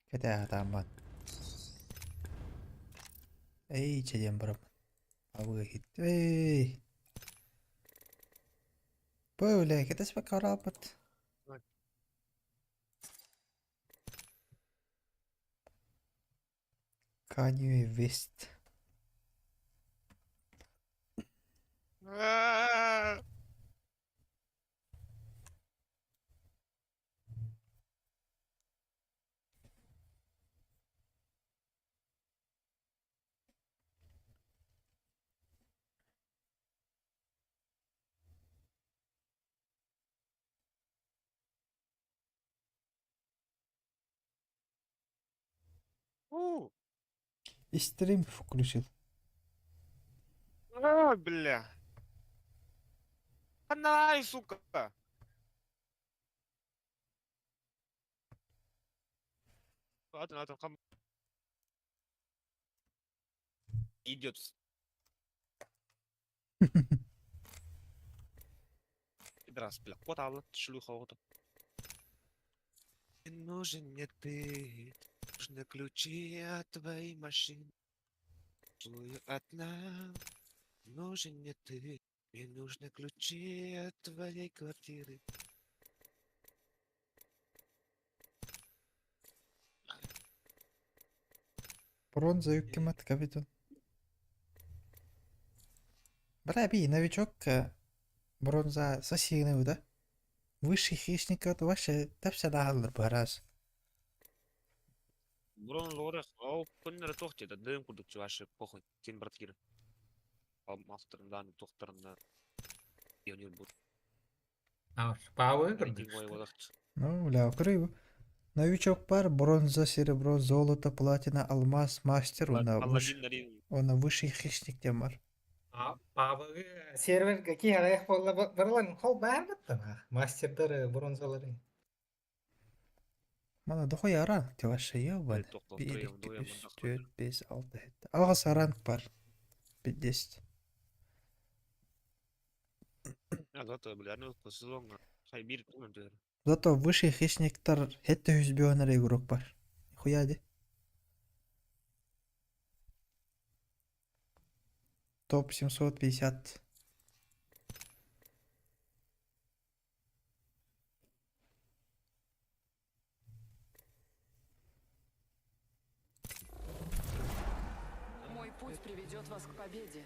Кэтээхэ тааммат. Эй, чэ диэн бараммын. Абыга иһиттэ. Бу кэтэспэккэ харааппыт. Kanye West. Стрим включил. А, бля. Най, сука. Идет. Пидорас, бля, кот алла, шлюха оҕото. Не нужен мне ты, нужны ключи от твоей машины. Целую одна, нужен мне ты, мне нужны ключи от твоей квартиры. Бронза үккэмэт капитан. Бля, би, новичок бронза сосиный да? Высший хищник это вообще тапсадааллар быраас. Бұрын лорах, ол күннері тоқ деді, дым курдук чувашы, похуй, сен брат кир. Ал авторынан, тохторына пионер был. Павы Рейтинг ой Ну, бля, крыvo. Новичок пар, бронза, серебро, золото, платина, алмаз, мастер, она выше, она высший хищник тем бар. Павы сервер какие араях болла барылан хол баар мастердары бронзалары. Мана дохуя ранг те вообще ебаный. 1, 2, 3, 4, 5, 6, 7. Алғас ранг бар. 10. Зато высший хищниктар хетте хүзбионер игрок бар. Хуя ди. Топ 750. Мой путь приведет вас к победе.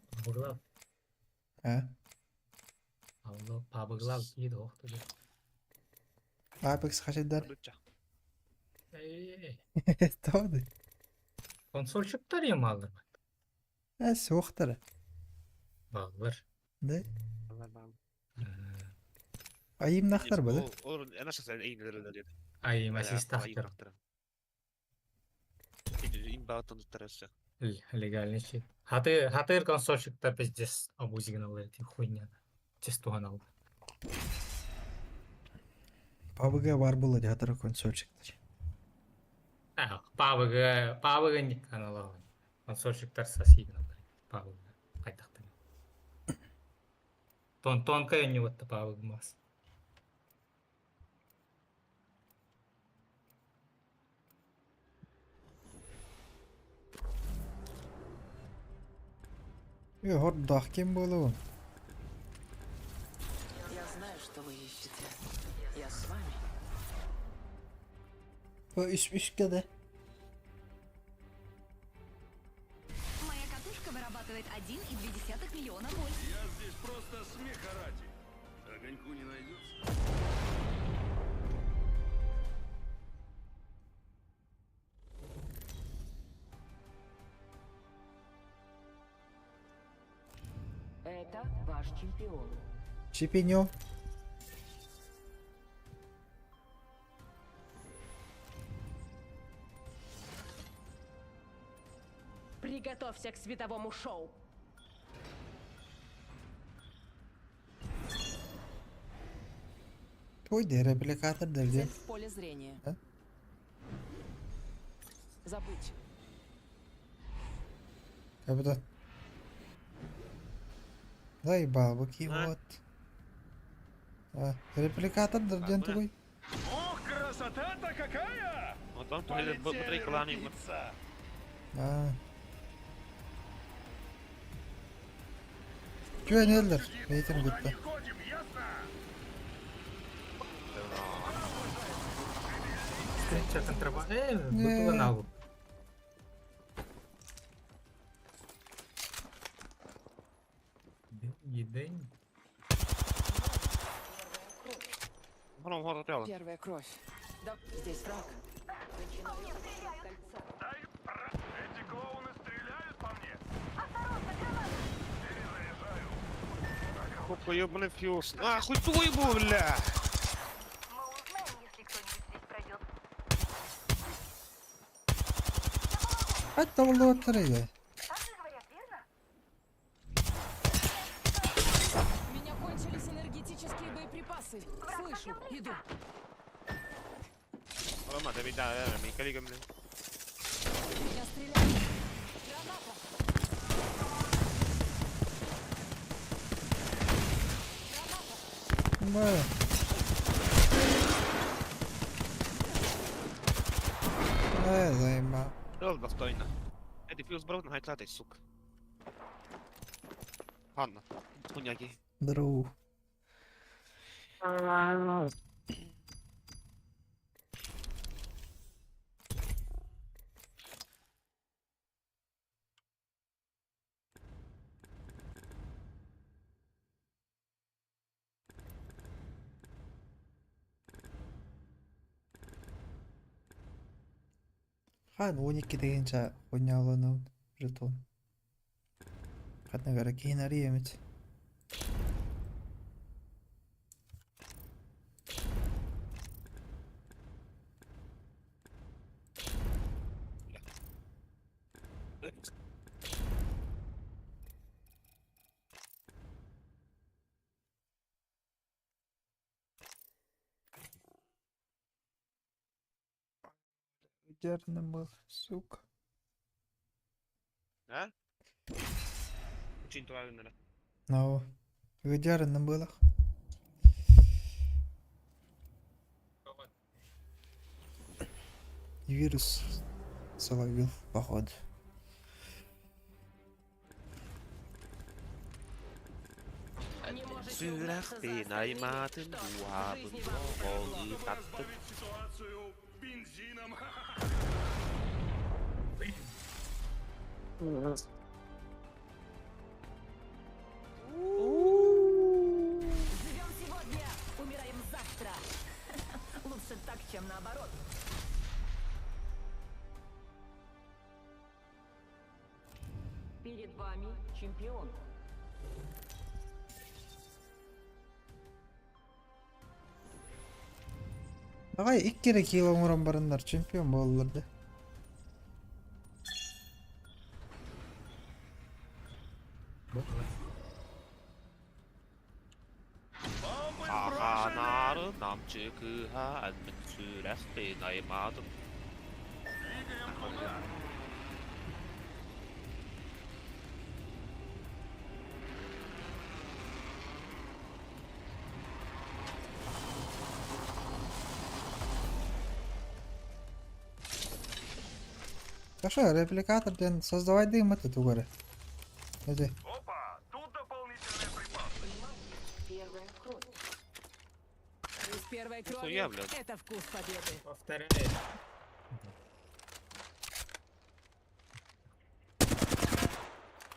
Пабыглав. А? Пабыглав киит охту. Apex хашидар. Тоды. Консольщиктар емалыр. Э, суохтара. Баллар. Да? Айымнахтар бада. Айым ассистахтар. Легальный щит. Хаты, хатыр консольщиктар пиздец абузигнал эти хуйня. Честуган алды. PUBG бар было хатыр консольщиктар. PUBG, PUBG не канал. Консольщиктар сосигнал. PUBG. Кайтахтан. Тон тонкая не вот PUBG мас. Е, хордах кем болуын. Я знаю, что вы ищете. Я с вами. Бу үс үскә да. Моя катушка вырабатывает 1,2 миллиона вольт. Я здесь просто смеха ради. Огоньку не найдется. Это ваш чемпион. Чипинё. Приготовься к световому шоу. Той де репликатор дерде. Цель в поле зрения. А? Забудь. Капитан. Заебал, быки А? вот. Репликатор диэн тугуй? Ох, красота-то какая! Онтон батарейкалаан Полетели Аа. Күөнэллэр бэйэтин кытта. Не ходим, ясно? Встреча контрабанда. Бутылка нагу. День. Первая кровь. Да, здесь враг. По мне стреляют! Эти клоуны стреляют по мне. Осторожно, граната! Хуй ебаный фьюз. Нахуй твой был, бля! Мы узнаем, если кто-нибудь здесь пройдет. Хат табыллыбаттар ээ. Так же говорят, верно? У меня кончились энергетические боеприпасы. Слышу, иду. Рома, да да, да, ми коллегам. Меня стреляют. Граната! Баа. Ээ, займа. Жил достойно. Это фьюз брал, на этой, сука. Ладно, хуняки. Здорово. Хан 12 дегенче ойнааланабын жетон. Ханна гара киһин эмит. Дерно был, сука. А? Очень правильно. No. Выдерно было. Вирус словил, походу. Не можете угнаться за Сүрэхпин остальными. айматын Что ж, в дуабын жизни вам не повезло. оҕолуу таттык. Разбавить ситуацию бензином. Живем сегодня, умираем завтра. Лучше так, чем наоборот. Перед вами чемпион. Давай икки эрэ кило оҥорон бараннар чемпион буоллар да. Бомбы Аханары намчыкыха әнмин сүрэхпин айматын. Двигаем туда. Хорошо, репликатор диэн создавай дым это тугары. Это. Опа, тут дополнительные припасы. Первая кровь. Из первой крови Нихуя, блядь. это вкус победы. Повторяй.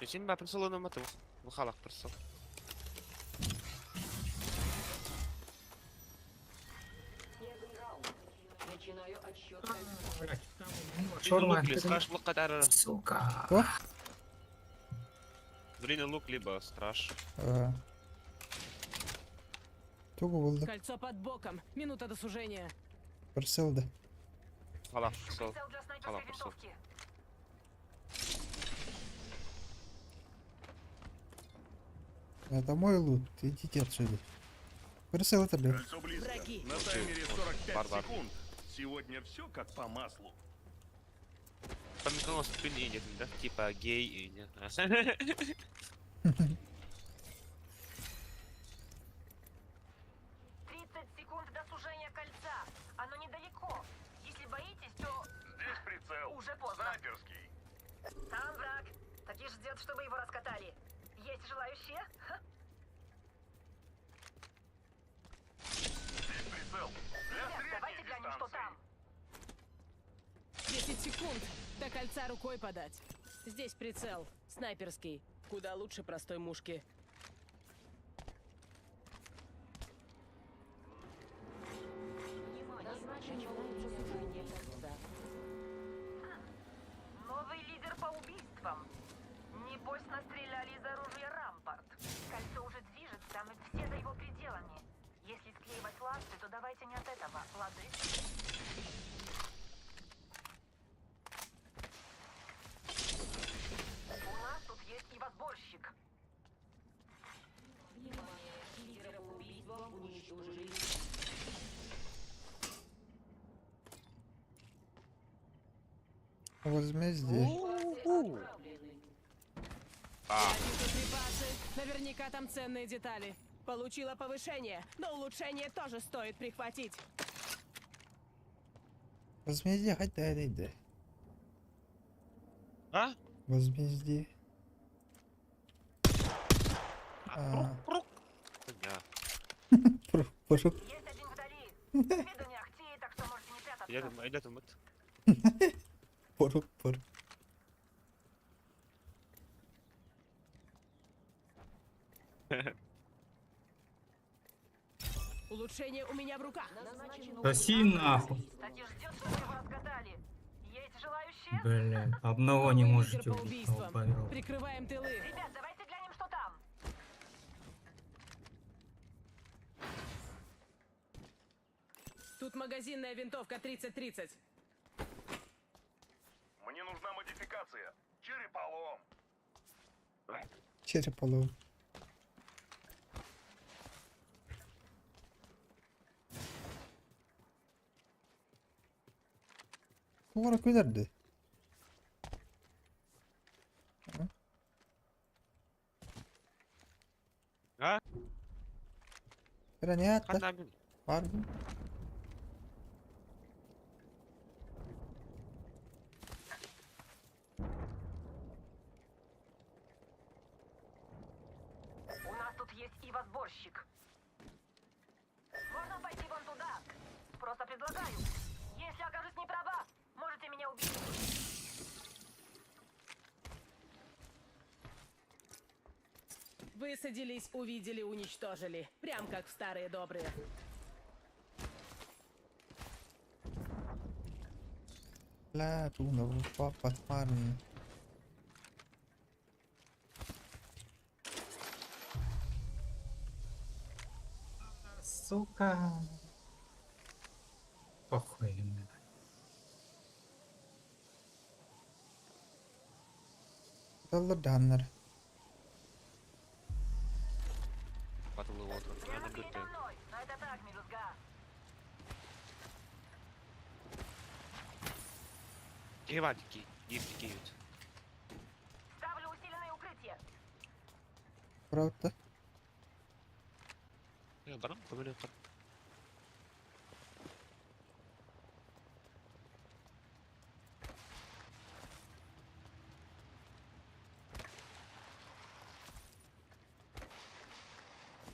Син ба присылы маты вахалах присыл. Первый раунд. Начинаю отсчет Шаурма. Лук ли страж лук катара. Сука. Кто? Длинный лук либо страж. Тугу булды. Кольцо под боком. Минута до сужения. Присылды. Халах присыл. Прицел для снайперской Халах присыл. винтовки. Это мой лут. Идите отсюда. Присыл это, блядь. Кольцо близко. Враги. На таймере 45 Варвар. секунд. Сегодня все как по маслу. Там спин и нет, да? Типа гей и нет. кольца рукой подать. Здесь прицел. Снайперский. Куда лучше простой мушки. Новый лидер по убийствам. Небось, настреляли из оружия Рампарт. Кольцо уже движется, а мы все за его пределами. Если склеивать ласты, то давайте не от этого, лады? У нас тут есть и разборщик. Возмездие. А, Я вижу припасы. Наверняка там ценные детали. Получила повышение, но улучшение тоже стоит прихватить. Возмездие хотя иди. а? Возмездие. А, Прук. Да. прошу. Есть один вдали. С виду не ахти, так что можете не прятаться. Я думаю, я думаю. Порук, порук. Улучшение у меня в руках. Соси нахуй. Кстати, ждет, что его разгадали. Есть желающие? Бля, одного не Новый можете лидер по убить, убийствам. долбоёб. Прикрываем тылы. Ребят, давайте глянем, что там. Тут магазинная винтовка 30-30. Мне нужна модификация. Череполом. Череполом. Кура күләрді. А? Бля, не атта. Ханамин. Бар бу. У нас тут есть и разборщик. Можно пойти вон туда. Просто предлагаю. Если окажусь не права, можете меня убить. Высадились, увидели, уничтожили. Прям как в старые добрые. Бля, туна, папа, парни. Сука. Похуй. бля. Доллар даннар. Батл Лотер. Я Прямо на передо мной. Но это так, мелюзга. Киватики. Гифти киют. Ставлю усиленное укрытие. Правда? Я барам, помилю.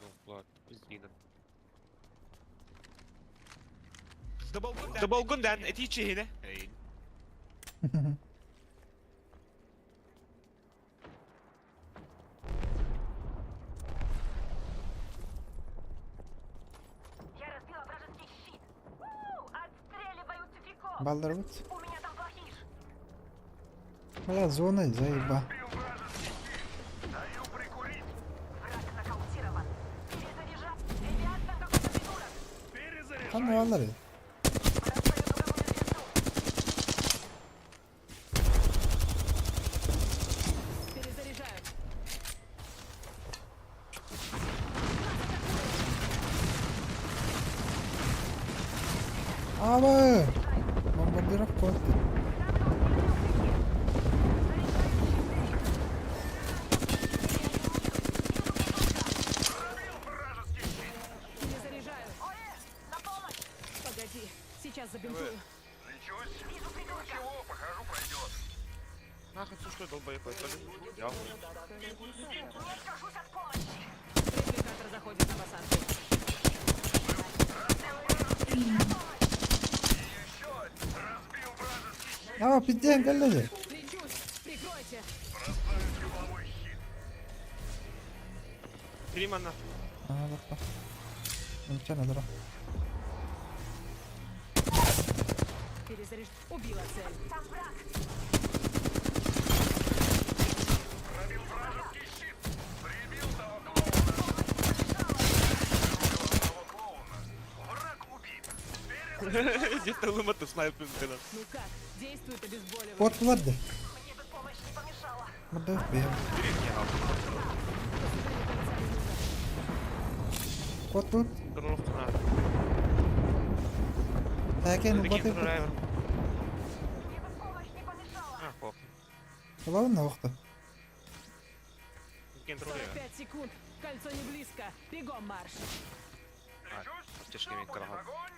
Ну, ладно, изгинем. Доболгундан, эти чехи, Эй, Я разбила вражеский щит. У, отстреливаю тюфяков. Баллар вот. У меня там плохиш. Бля, зона, заеба. Бил вражеский щит. Даю прикурить. Враг нокаутирован. Перезаряжай. Ребят, там какой-то придурок. Перезаряжаю. Там баллар. Бросаю дуговую звезду. Перезаряжаю. Аба! Бомбардировка. Пробил вражеский щит. Перезаряжаю. Ое, на помощь. Погоди, сейчас забинтую. Лечусь. Вижу придурка. Ничего, похожу, пройдет. Нахуй, что долбоеб, это Я Не откажусь от помощи. Репликатор заходит на посадку. Еще один. Разбил вражеский щит. А, пиздец, галледи. Кири манна. Аа, лаппа. Ончан адара. Перезаряж... Убила цель. Там враг! Пробил вражеский щит! Прибил того клоуна! Прибил одного клоуна! Враг убит! Перезаряжаю! Где-то лыматы снайпер гына. Ну как, действует обезболивающее. Кот буларды. Мне бы помощь не помешала. Мырда бэйэм. Кири не ал. Кот тут. Турулук кына. Тәкен Дикин баты. турайвер. Мне бы помощь не помешала. А, пох. Главное охта. Дикин турайвер. 45 секунд. Кольцо не близко. Бегом марш. Лечусь! Аптечка Всё мен будет караһа. огонь!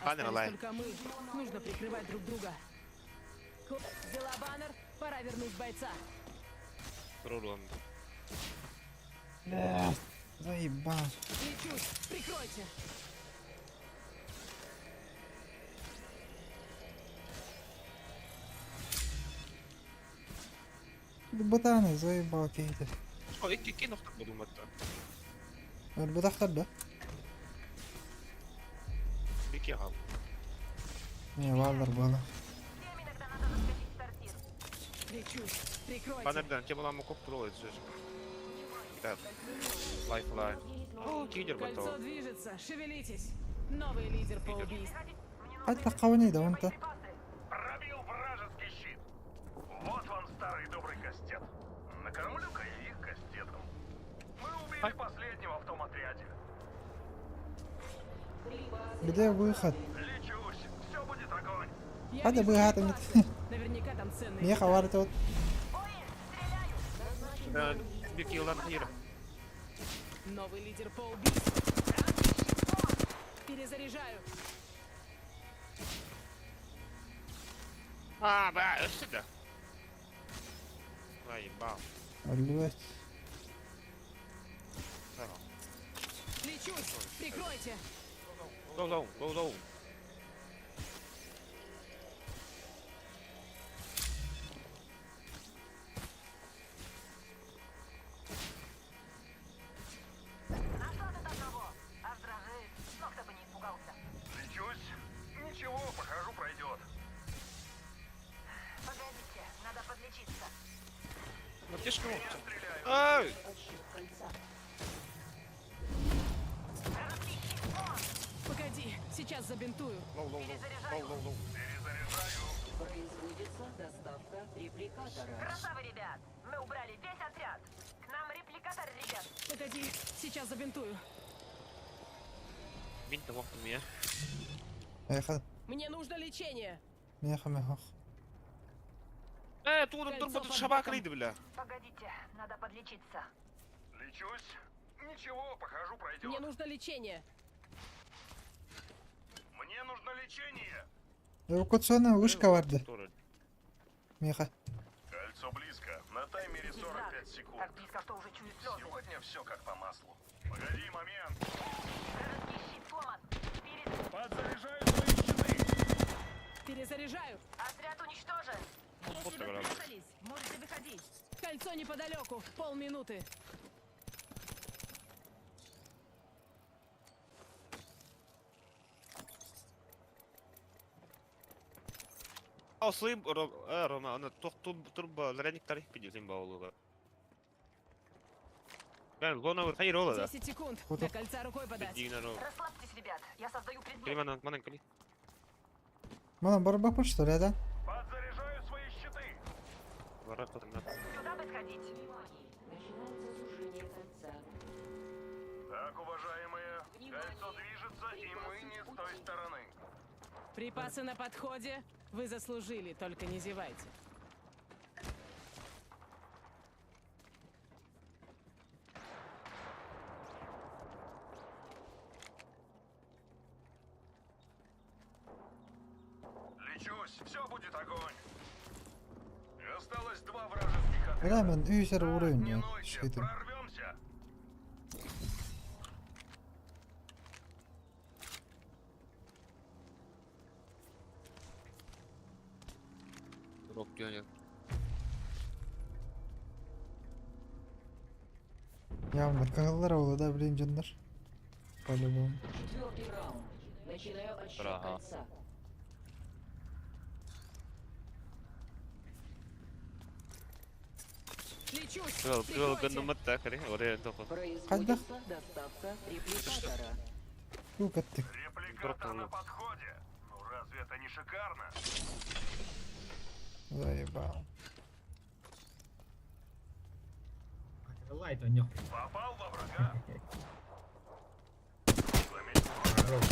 Баннер Остались лайн. только мы. Нужно прикрывать друг друга. Взяла баннер. Пора вернуть бойца. Турулук. Заебал. Лечусь. Прикройте. Ботаны заебал кейді. О, икки ки нохтар бодуматта. Өлбөт да? Бики ал. Не, валдар было. Всем иногда надо заскочить в сортир. Лечусь. Прикройте. Баннердан тем буламы коп турулук сөз. Да. Лайф лайн. О, кидер Кольцо готов. движется. Шевелитесь. Новый лидер по Лидер. убийству. Переходить. Мне нужны Қайта қауын еді онта. боеприпасы. Пробил вражеский щит! Вот вам старый добрый кастет. Накормлю-ка я их кастетом. Мы убили Ай. последнего в том отряде. Где выход? Лечусь! Все будет огонь! Я Hadi вижу bu hayatım припасы. Наверняка там ценные. Меха варды от. Ой, стреляю! Бики улан хайыр. Новый лидер по убийству. Перезаряжаю. А, ба, өссө да. Заебал. Өлбөт. Сага. Лечусь. Прикройте. Go down, go down. Нашла тут одного. Аж дрожит. Но кто бы не испугался. Лечусь! Ничего, похожу, пройдет. Погодите, надо подлечиться. Аптечка Я стреляю! Ай! Вражеский щит вон! Погоди, сейчас забинтую. Лоу, лоу, лоу. Лоу, лоу, лоу. Перезаряжаю! Производится доставка репликатора. Красавы, ребят! Мы убрали весь отряд! К нам репликатор, ребят! Погоди, сейчас забинтую. Мин тамактым я. Меха, Мне нужно лечение. меха, меха. Э, тугун Кольцо турбо под шабак боком. лиды, бля. Погодите, надо подлечиться. Лечусь! Ничего, похожу, пройдет. Мне нужно лечение. Мне нужно лечение! Эвакуационная вышка варды. Туруль. Меха. Кольцо близко. На таймере Здесь враг. 45 секунд. Так близко, что уже чую слезы. Сегодня все как по маслу. Погоди момент. Вражеский щит сломан. Перез... Подзаряжаю свои щиты. Перезаряжаю. Отряд уничтожен. Вот Если вы так прятались, можете выходить. Кольцо неподалеку. Полминуты. Ал слым, Рома, аны тох турбо зарядник тарих пидезин баулыга. Бен, лона хайыр ола да. 10 секунд. Вот До так. кольца рукой подать. Дигнер ол. Расслабьтесь, ребят. Я создаю предмет. Кали манан кали. Мана бар бапыр что ли, да? Подзаряжаю свои щиты. Вара кытына. Сюда бы сходить. Начинается сужение кольца. Так, уважаемые, кольцо движется, и мы не с той стороны. Припасы на подходе. Вы заслужили, только не зевайте. Лечусь, все будет огонь. Осталось два вражеских отряда. Бля, мен үй сәрі Так, уровень. не нойте, Шейтім. прорвемся. Рок дёнер. Явно кыһыллар ол да блин дьоннор. По-любому. Четвертый раунд. Начинаю отсчет Ага. кольца. Лечусь! Кыыл кыыл Прикройте! гыннымыт да кэри оройон тоқу. Производится доставка репликатора. Бу каттык. Репликатор на подходе. Ну разве это не шикарно? Заебал. Лайт онньох. Попал во врага. Заметил.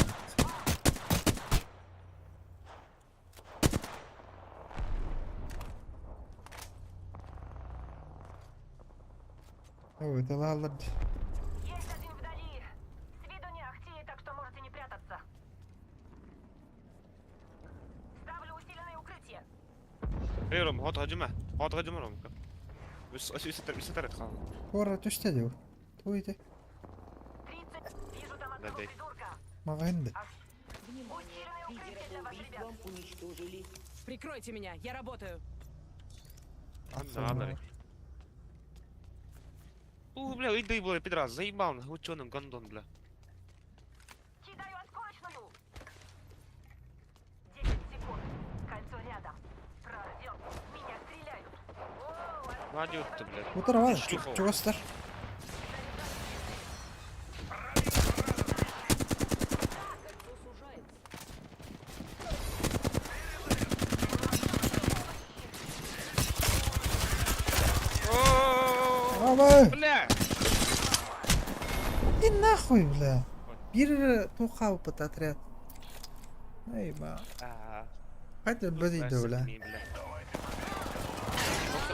Ой, это лалар. Есть один вдали. С виду не ахти, так что можете не прятаться. Ставлю усиленное укрытие. Ром, хот хажыма. Хот хажыма Ромка. Үс үс үс тарат хаал. Кора түстэ дeo. Туйте. 30. Вижу там одного Да-да. придурка. Маҕаһын да. Внимание! Усиленное укрытие Лидера для по вас, ребят. убийствам уничтожили. Прикройте меня, я работаю. Анна У, бля, иди, бля, пидорас, заебал, нахуй, ученым гондон, бля. Кидаю осколочную. 10 секунд. Кольцо рядом. Прорвем. Меня стреляют. О, Надю ты, бля. Утарава. Шлюха. Чугастар. Кольцо сужается. Ава! Бля! Иди нахуй, бля. Бир тухалпыт отряд. Эй, ба. Аа. Хайте бөдий да, бля.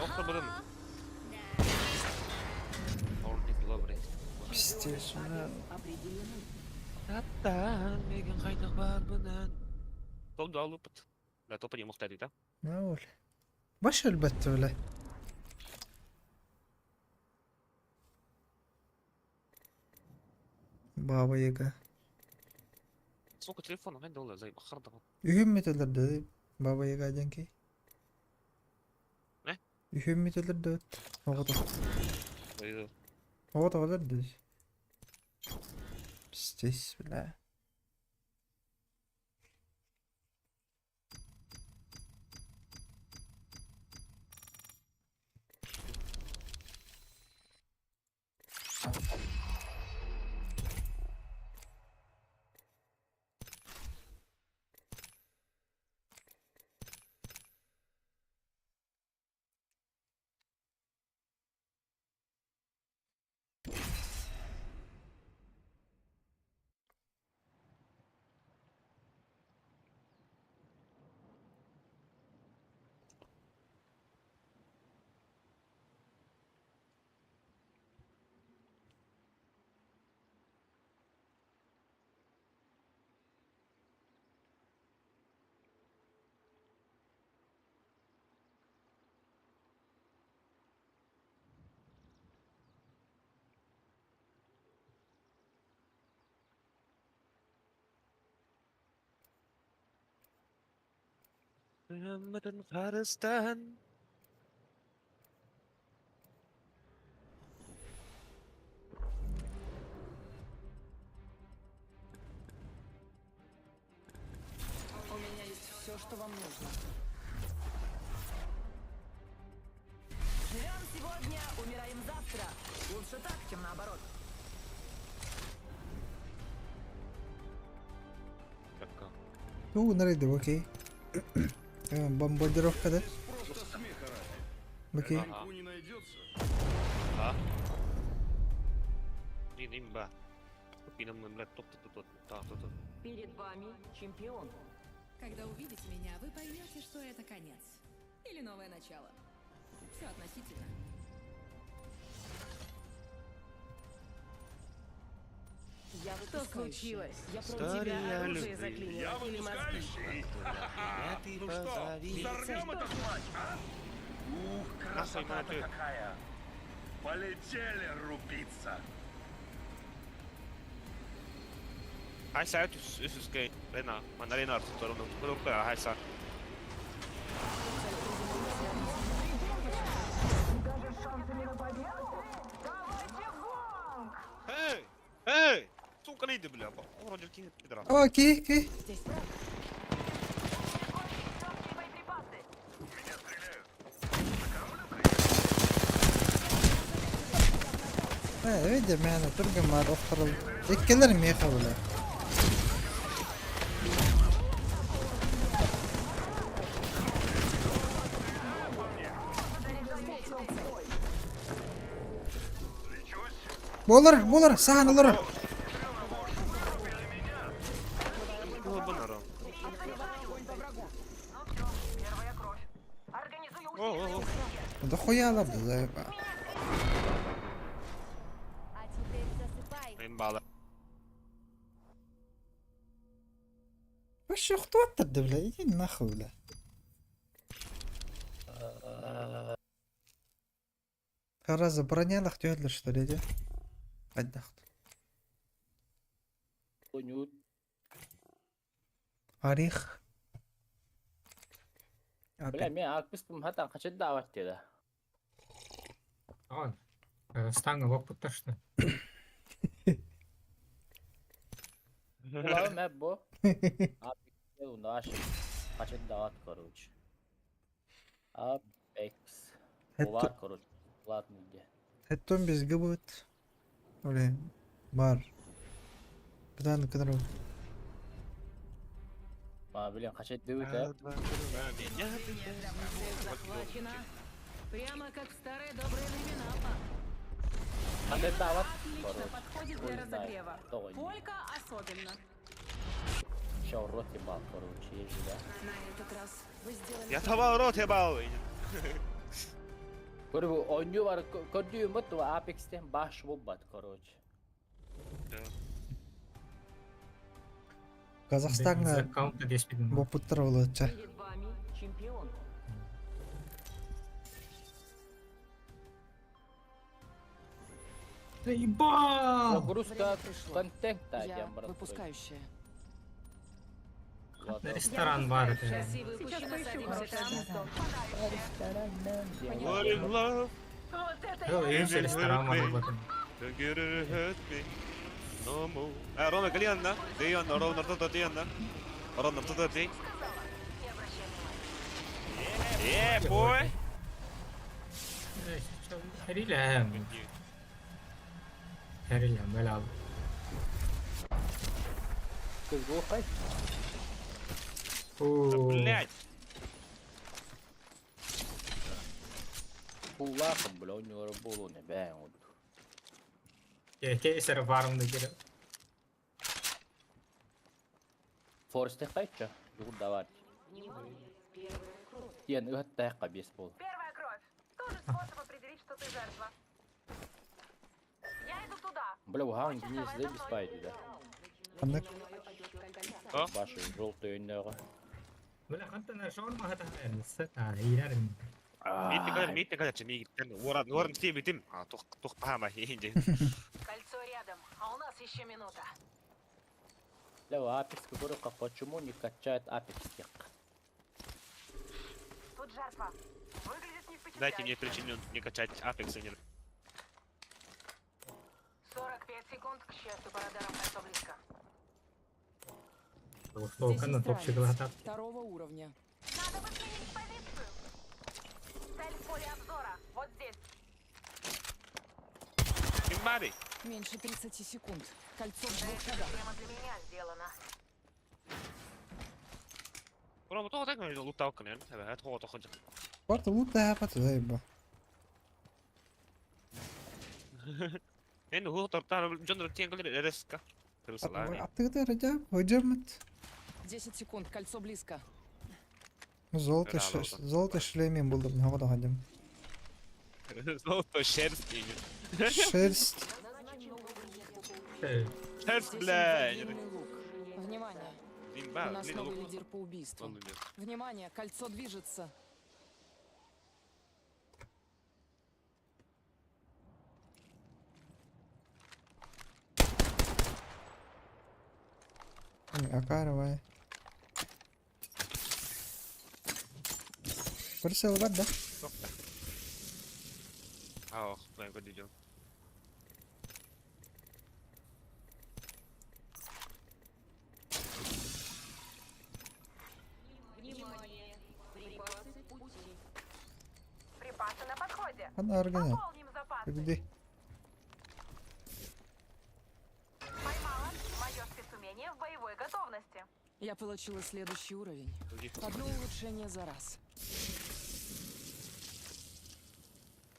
Охта бұрын. Пиздец, бля. Определены. Таттан меген қайдақ бар бұнан. Топ алып. Бля, топа не мықтады, да? Ну, бля. Баш элбетте, бля. Баба Яга. Сука, телефон қайда ол, зайба, қырды. Үһүм метелер Баба Яга деңки. Не? Үһүм метелер дөт. Оғыты. Оғыты олар дөт. Пиздец, бля. Өмірін қарыстан. У меня есть все, что вам нужно. Живем сегодня, умираем завтра. Лучше так, чем наоборот. Кака. Ту нарыды, окей. Бомбардировка, да? Просто смеха ради. Окей. Ага. не найдется. А? Блин, имба. Купи нам, бля, топ топ топ топ топ топ. Перед вами чемпион. Когда увидите меня, вы поймете, что это конец. Или новое начало. Все относительно. Я Что выпускающая. случилось? Я У тебя История оружие любви. заклинило Я или мозги? выпускающий. Я ты Ну что, позови. взорвем этот матч, а? Ух, красота-то ты. какая! Полетели рубиться! Хайса үсүскэй Рена, мандарина артуттарын курукка хайса. Даже с шансами на победу? Давайте в бой! Хайды, бля. Вроде кинет пидорас. О, ки, ки. Здесь враг. Легкие боеприпасы. Меня стреляют. Видя меня, только мар охрал. Иккелер меха, бля. Болар, болар, сахан олорор. Долбанара. Ну все, первая кровь. Организую О, о, о. Да хуя лабда, заеба. А теперь засыпай. Имбала. Вообще, кто это, бля? Иди нахуй, бля. Раз бронялах тёдлер, что ли, иди? Отдохну. Ойнуур. Орех. Бля, мен алпыс хатан қачан дават деді. Он. Станга боппуттар что. Улау мәп бу. Apex қачан дават короче. Apex. Улар короче. Ладно иде. Хэттон бизге будет. Блин, бар. Бдан кыдыру. Ма, блин, қачан дөт ә. Меня ты Цель захвачена. Прямо как в старые добрые времена, пап. Қандай дават Отлично короче. подходит Хуй для знает, разогрева. кто они. Полька особенно. Ща рот ебал, короче, езжи, да. На этот раз вы сделали... Я табал рот ебал. Көрбү ойнуу бар, көрдүү мөт Apex'тен баш болбат, короче. Казахстанга Аккаунта деспидин. бопуттар болот. Перед вами чемпион. Заебал! Загрузка Время пришло. контента Я дем брат. выпускающая. Ресторан бар это. Шасси выпущено, садимся там. What is love? Вот это Жыл үйінше ресторан бар болатын. Don't get it hurt me. No more. А, Рома, кали анна? Дей анна, Рома, нарто дей анна. Рома, нарто дей. Не обращай внимания. Yeah, boy. Хэрилэм. Хэрилэм бля. Көзгө қай? О. Блять. Кулакым, бля, ойноор болу не бәң оду. Кейсер барымды керек. Форсте қайча? Югур дават. Тен ыттайққа бес бол. Первая кровь. Тоже способ определить, что ты жертва. Я иду туда. Бля, ухан Хочешь, гинес давай де за мной. беспайды да. Андык. А? Башы желтый ойноор. Бля, хантан шаурма хата. А, ирәрин. Митти кадar, митти кадar, чеми гиттем. Уоран, уоран ти битим. А, тух, тух пама, хинди. Кольцо рядом, а у нас еще минута. Бля, Apex көрөккө почему не качает Apex тек? Тут жертва. Выглядит не Дайте мне впечатляюще. причину не качать Apex, а не 45 секунд, к счастью, по радарам кольцо близко. Здесь Толкан топчик иностранец хата. Второго уровня. Надо бы сменить позицию. Цель в поле обзора. Вот здесь. Имбари. Меньше 30 секунд. Кольцо в двух шагах. Прямо для меня сделано. Рома, тоҕо так луталкан, эбэ, тоҕо тоҕо. Барта лута хапат заеба. Эн ху тортар жон тиен кэлэр эреска. Тырсалаани. Аттыгыта рajab, хожамат. 10 секунд. Кольцо близко. Золото, Да, золото. золото шлемен булдым, хавада хадим. Золото шерсть. Шерсть. Шерсть, Здесь бля. длинный лук. Внимание! У Имба, нас длинный новый лук. лидер по убийствам. Он умер. Внимание! Кольцо движется. Акаровая. Присел бар да? Ах, мен көрдүм. Ханна аргана? Пополним запасы. Где? Поймала. Мое спецумение в боевой готовности. Я получила следующий уровень. Одно улучшение за раз.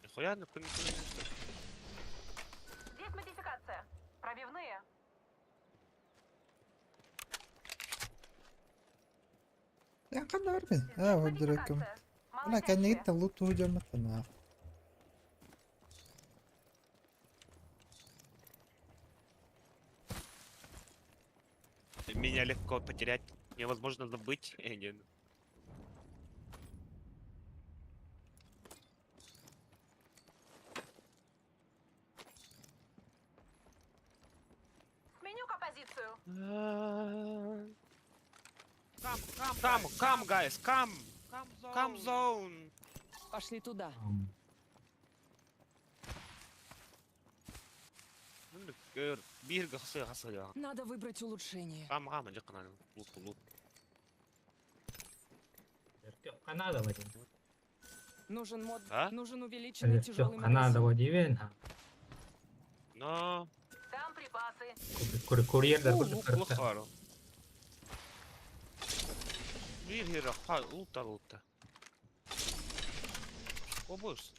Нихуя, нахуй не что. Здесь модификация. Пробивные. Я ханна арган. Здесь А, вот дураком. модификация. Ана Молодящая. кэннигиттэн лут туһу Меня легко потерять, невозможно забыть. Не, ну. Сменю-ка позицию. Come, come, come, come, guys, come. Come zone. Пошли туда. Биир хасы хасы я. Надо выбрать улучшение. Кам кам жакын лут лут. Канада Вадим. Нужен мод. А? Нужен увеличенный тяжелый Канада магазин. Вадим. Но Там припасы. Курьердар лук курдук лухару. Биир хира ха лута лута. Обус.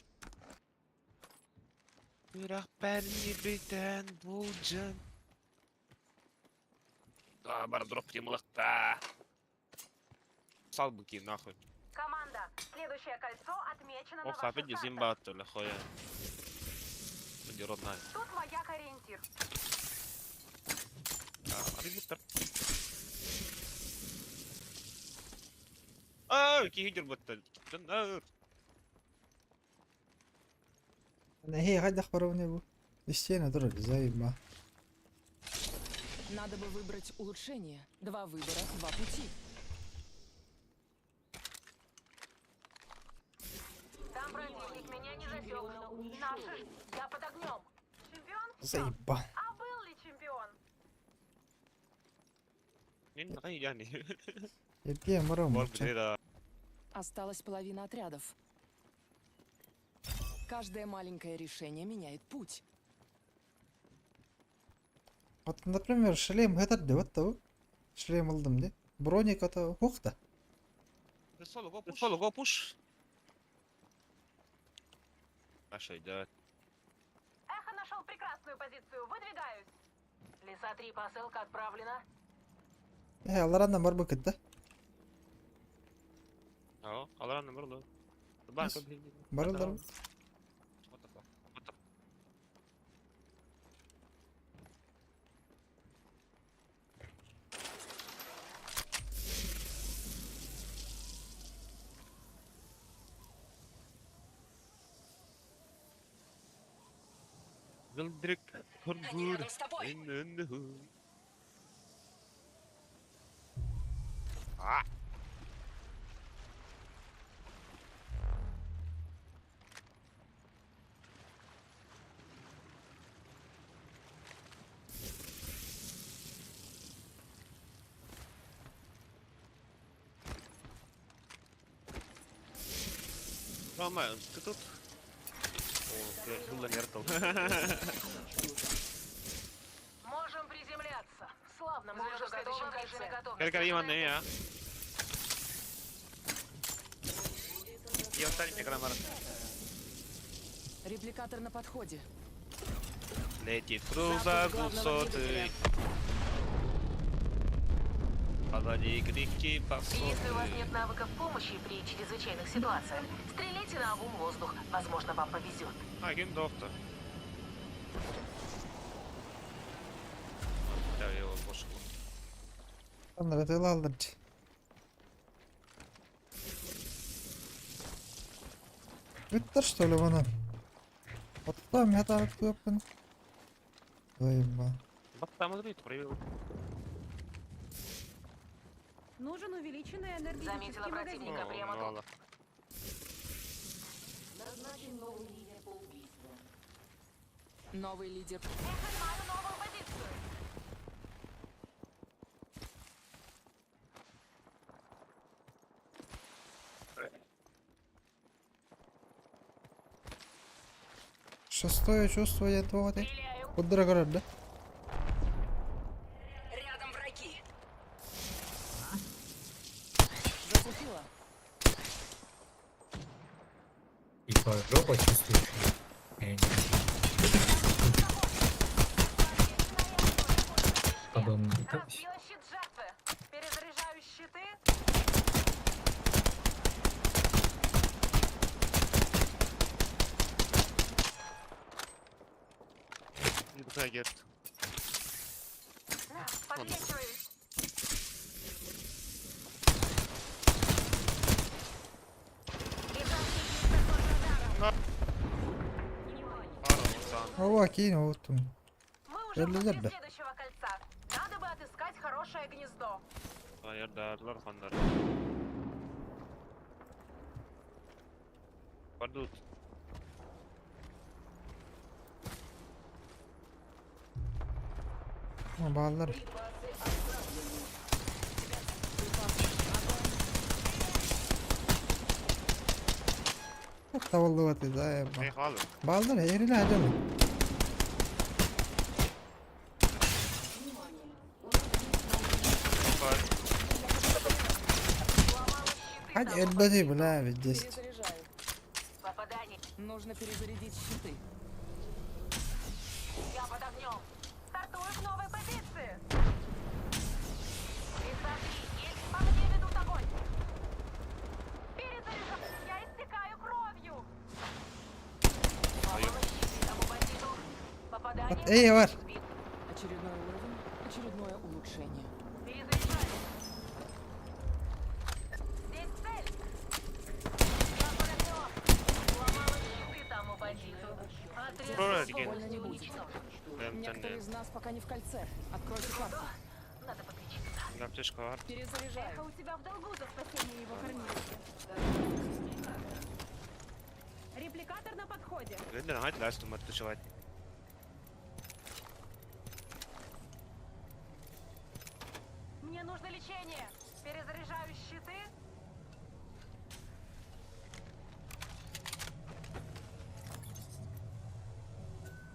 Бирах перни битен булджан. Да, бар дроп темлыкта. Сал быки нахуй. Команда, следующее кольцо отмечено на Ох, ваших опять картах. зимба хуя. Иди родная. Тут маяк-ориентир. Арбитр. А, кигер баттан. Ана хей хайдах барабаны бу. Истена турар заебма. Надо бы выбрать улучшение. Два выбора, два пути. Там противник меня не засек. Наши ж- Я под огнем. Чемпион? Всё. Заеба. А был ли чемпион? Эрге марам. Осталась половина отрядов. Каждое маленькое решение меняет путь. Вот, например, шлем хэтэр деп атта Шлем ылдым де. Броник ата хохта. Соло го пуш. Наша идет. Эхо нашел прекрасную позицию. Выдвигаюсь. Лиса 3, посылка отправлена. Э, аларанна бар бакыт да. А, аларан барлы. Yes. Барылдар. What the fuck? What the Вилдрик Они рядом с тобой. А! Рома, ты тут? О, бля, хилла Можем приземляться. Славно, мы уже в следующем кольце. Кэль Иван, я. Я встань, мне Репликатор на подходе. Летит крузак Запуск главного двухсотый. двигателя. Позади крики Если у вас посоты. нет навыков помощи при чрезвычайных ситуациях, стреляйте на обум воздух. Возможно, вам повезет. А, ким доктор. Да, я его пошел. Анна тылалдыр. Бүттер что ли вона? Оттам я там көппін. Заеба. Баттам провел. Нужен увеличенный Заметила энергетический магазин. противника прямо тут. Новый лидер. Эхо, мою новую позицию. Шестое чувство диэн туох этэй? Стреляю. Курдара көрөр да? Рядом враги. Зацепила. Типа жопа чувствуешь? Я не Подобно. Разбила щит жертвы. Перезаряжаю щиты. Трагет. На, Подлечиваюсь. Ова, киин оттум. Мы уже Эллилер возле да. следующего кольца. Надо бы отыскать хорошее гнездо. Hayır хандар. Падут. Бааллар. Tavallı да Ne halı? Бааллар эриле ажалы. Hadi elbette бля, здесь. Перезаряжаю. Попадание. Нужно перезарядить щиты. Я под огнем. Стартую с новой позиции. Присмотри, есть по мне ведут огонь. Перезаряжаю. Я истекаю кровью. Сломала щиты тому бандиту. Попадание. Эй, var. Сбит. Очередной уровень, очередное улучшение. Перезаряжаю. Здесь цель. Я под огнем. Сломала щиты тому бандиту. Отряд Правильно. Больно не будет. Некоторые из нас пока не в кольце. Откройте карту. Надо подлечиться. Аптечка var. Перезаряжаю. Эхо у тебя в долгу за спасение его кормилицы. Репликатор на подходе. Лендер hadi last матушевать. Мне нужно лечение. Перезаряжаю щиты.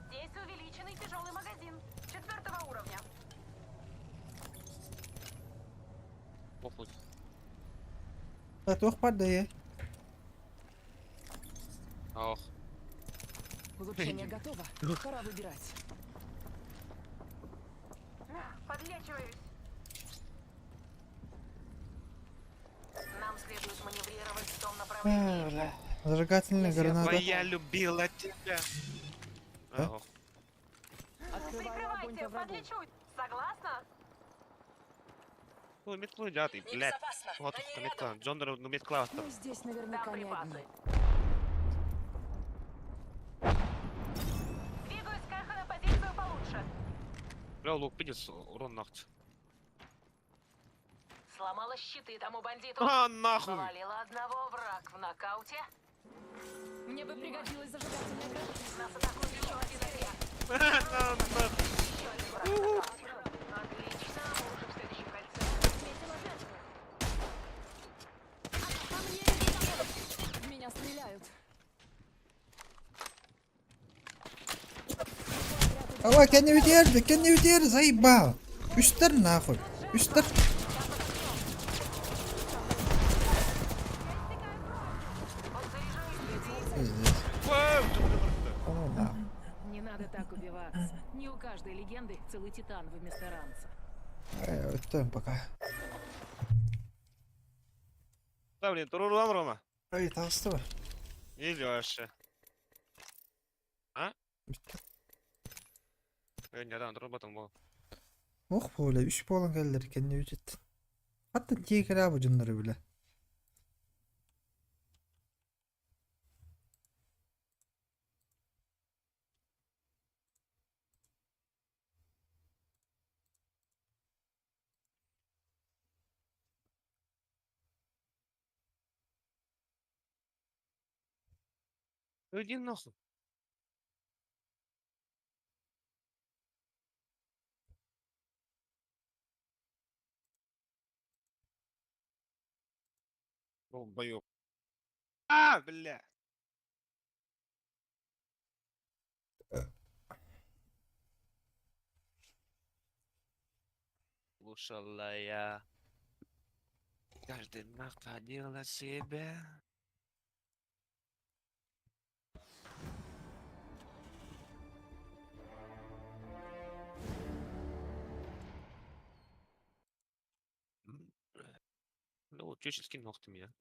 Здесь увеличенный тяжелый магазин четвертого уровня. Похуй. Туох бар да е. Ох. Улучшение готово. Пора выбирать. Подлечиваюсь. Нам следует маневрировать в том направлении. Бля. Зажигательная граната. Твоя любила тебя. А? Ох. Открываю огонь Прикрывайте, по врагу. подлечу. Согласна? Ну, метлу дяты, блядь. Вот метла. Джондер, ну метла. Мы здесь наверняка Там не припасы. одни. Двигаюсь к эхо на позицию получше. Бля, лук пидец, урон нахуй. Сломала щиты тому бандиту. А, нахуй! Повалила одного, враг в нокауте. Мне бы пригодилась зажигательная граната. Нас атакует еще один отряд. Еще один враг в нокауте. Отлично, мы уже в следующем кольце. Отметила жертву. По мне ведут огонь. В меня стреляют. Ала, кенни битер, кенни битер, заебал. Үстер нахуй. Үстер. Пиздец. Ну нахуй. Не надо так убиваться. Не у каждой легенды целый титан вместо ранца. Ай, өттөм пока. Да, блин, турулам, Рома. Ай, таҕыста Или вообще. А? Не, да, турбатым был. Ох буоле, үс буолан кэллэр кэнни бүтет. Хатта тиэкэрэ бу дьоннору билэ. Иди нахуй. Долбоёб. А, бля. Слушала я. Каждый находила себя. Ну, чуть скин ногтем я.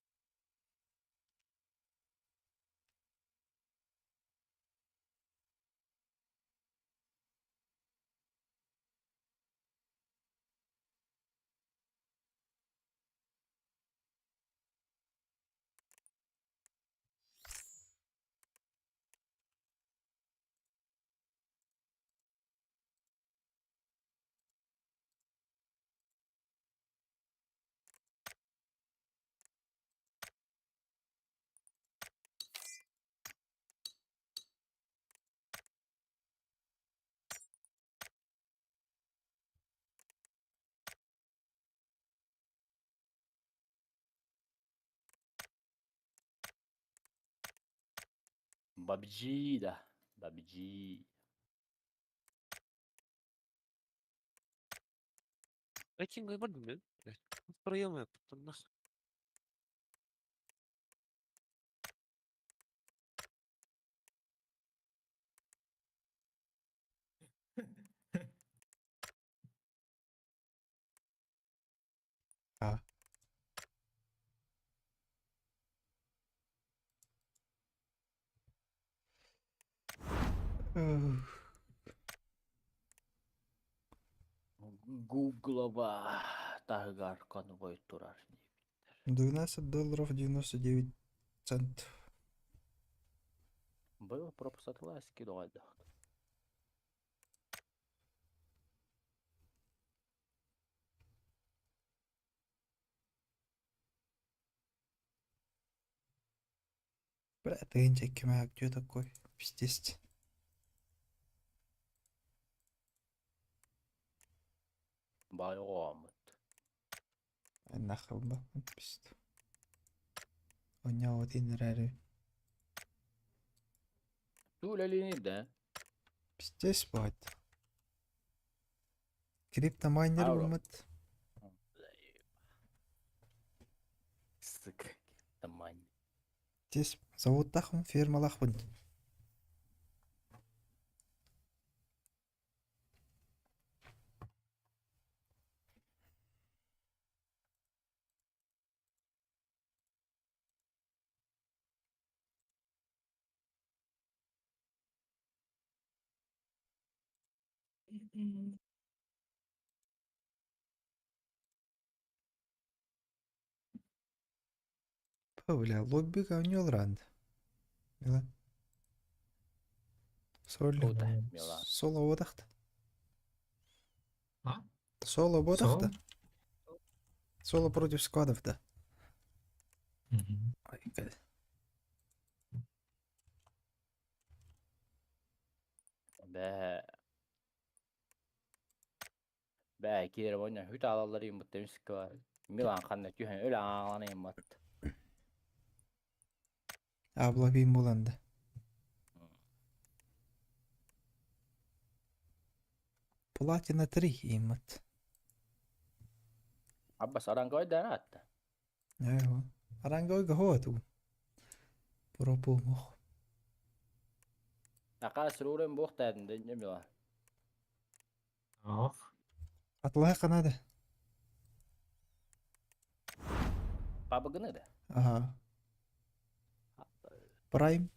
Бабджи да. Бабджи. Рейтинг бардым блядь. Проемы, потом нахуй. А. Эх. Гуглова таһыгар конвой турар. 12 долларов 99 центов. Было пропусатыла скидывать. Бля, ты кемя, где такой? Пиздец. Байомут. Ай, Нахуй ба, пиздец. У него один рары. Тулелини да. Пиздец, бывает. Криптомайнер Аура. бумат. Сука. Тамань. Здесь заводтахмын, фермалахпын. Бля, лобби у ранд. Милан. Соло. Куда, Милан? Соло бодахта. А? Соло бодахта. Соло против сквадов, да. Мгм. Ай, гад. Бә. Бә, кире ойна хүт алалар юм бут демсик бар. Милан ханна түһэн өлө аңланы юм бат. Абла бим боланды. Платина 3 имат. Аббас аранга ойда ратта. Айва. Аранга ойга хоату. Пропу мох. Ақас рурен боқтадын дэнне Милан. Ох. Атлай канада. Пабыгыны да. Ага. Прайм.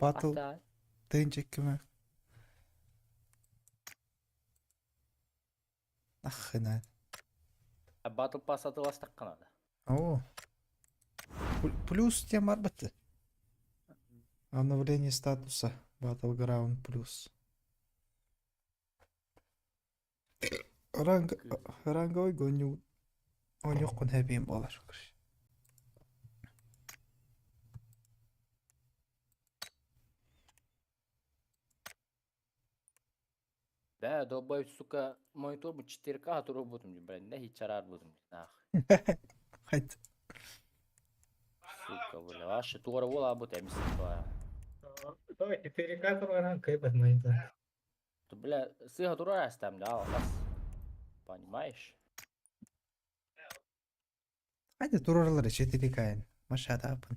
Батл. Ата. Тынчик кеме. Нахрена. Батл пас атыластық қанады. О. Плюс тем арбаты. Обновление статуса Battleground плюс. Ранг ранговый гоню. Онюккун хэбим болар. Бә, долбоеб, сука, монитор бу 4К туру бутум, блин, не хичарар бутум, нах. Хайт. Сука, бля, ваше тура була бут эмис. Ой, 4К турган кайбат монитор. Бля, сыха тура астам, да, бас. Понимаешь? Хайда турарлар 4К-ын. Машатаапын.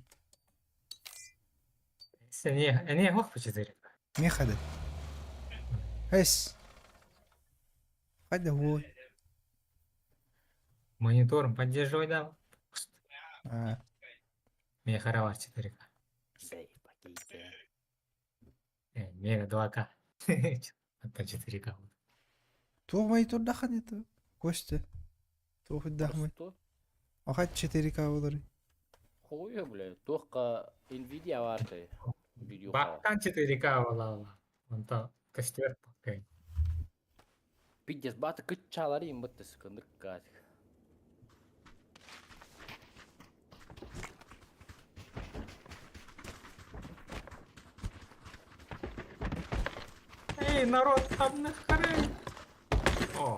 Эмиэ эмиэ оһох бу 4К. Миэхэ да. Эс. Хайда уой. Монитором поддерживай да. А, Миэхэ эрэ баар 4К. Заебаките. Э, миэнэ 2К. Оттон 4К. Туох монитордахан это? Костя. Туох үрдэхмин. Что? Ахат 4К болар. Хуя, бля, туохха Nvidia баартай. Видео Бактан 4К буолла. Онтон көстүбэт баккай. Пиздец, баата кытчаалар бытты сыкындык каатик. Эй, народ, там нахрен! О,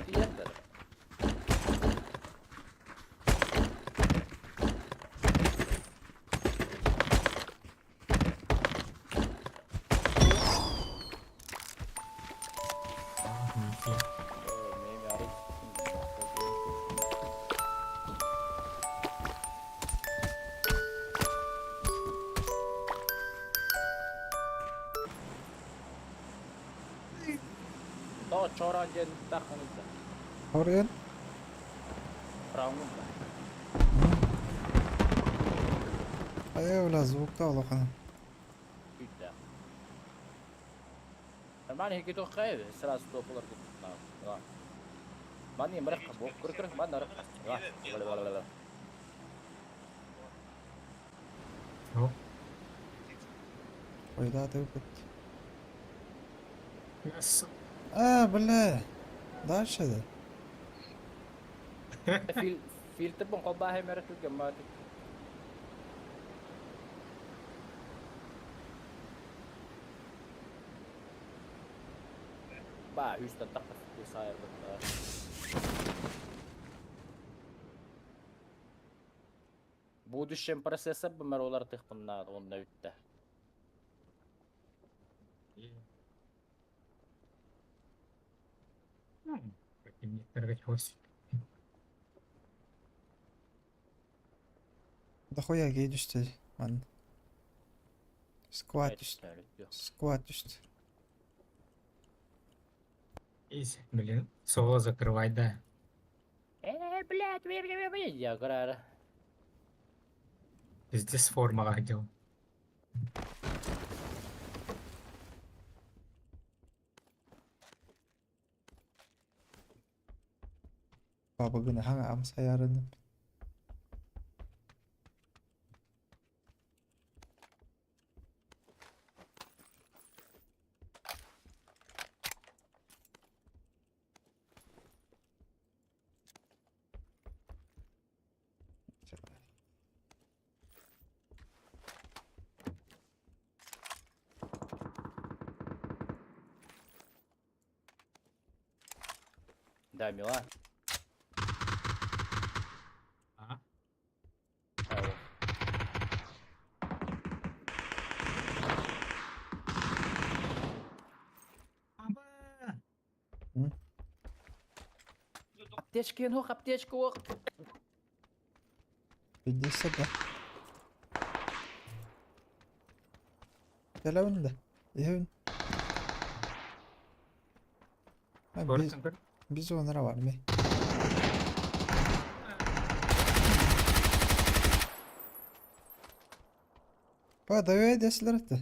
Тиендер. Тоҕо чороон диэн тахханыта. Хорген. Раундун. Айа бля звукта улахан. Күүттээх. Нормально хики туох кайы сразу тополар кут. Мани мырах бок көр көр ман нарах. О, Ойда тыпыт. с- А, бля. Дальше да. Фил фильтр бон колбаа хэмэр түгэн маа. Баа үстэн тахта сайыр бытта. Будущем процессор бумер олар тыхпынна онна үтте. Противниктарга чогось. Дохуя гей түсті. Ман. Сквад түсті. Сквад түсті. Изи, блин, соло закрывай, да. Э, блядь, бля, бля, бля, я көрөр. Пиздец формаҕа сылдьабын. Бабыгын хаҥа амсайарыным. Да, мила. А? Ау. Аба! Аптечка ох, аптечка ох. Пиздец да. Кэлэбин да. Иһэбин. А, биз, Көрдүң көр. биз онара бар ме. Ба, давай деслер этти.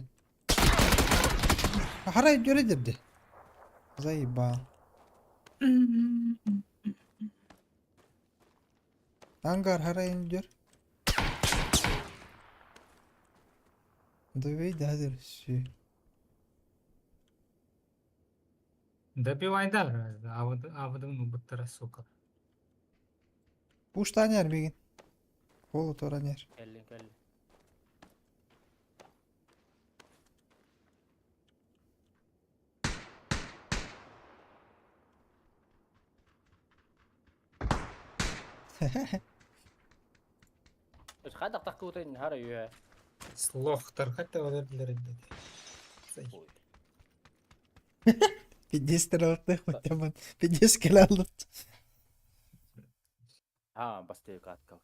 Харай göre dirdi. Заебал. Ангар харайын gör. Давай дадыр все. Добивай да, авыдың буттара, сука. Пуштанер мигин. Полу торанер. Кэллин, кэллин. Хайдах таккыбытын хара үһэ. Слохтар хотя бы билэр Пиздец таралыктых муттамын. Пиздец кэлэ аллыт. Аа, бастыыр каткабыт.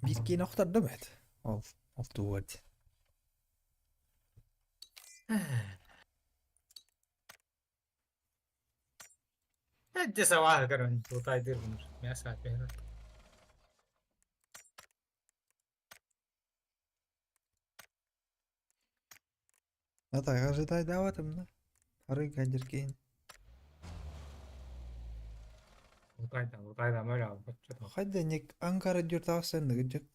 Биир киин охтордум эт. Ол, ол тугу Эдди саваа көрөн тутайдыр бұны. Мяса пehra. Ата ожидай даватым да. Арый кадиркейн. Утайда, утайда мөре алып. Хайда ник Анкара дюртавсан ныгыджык.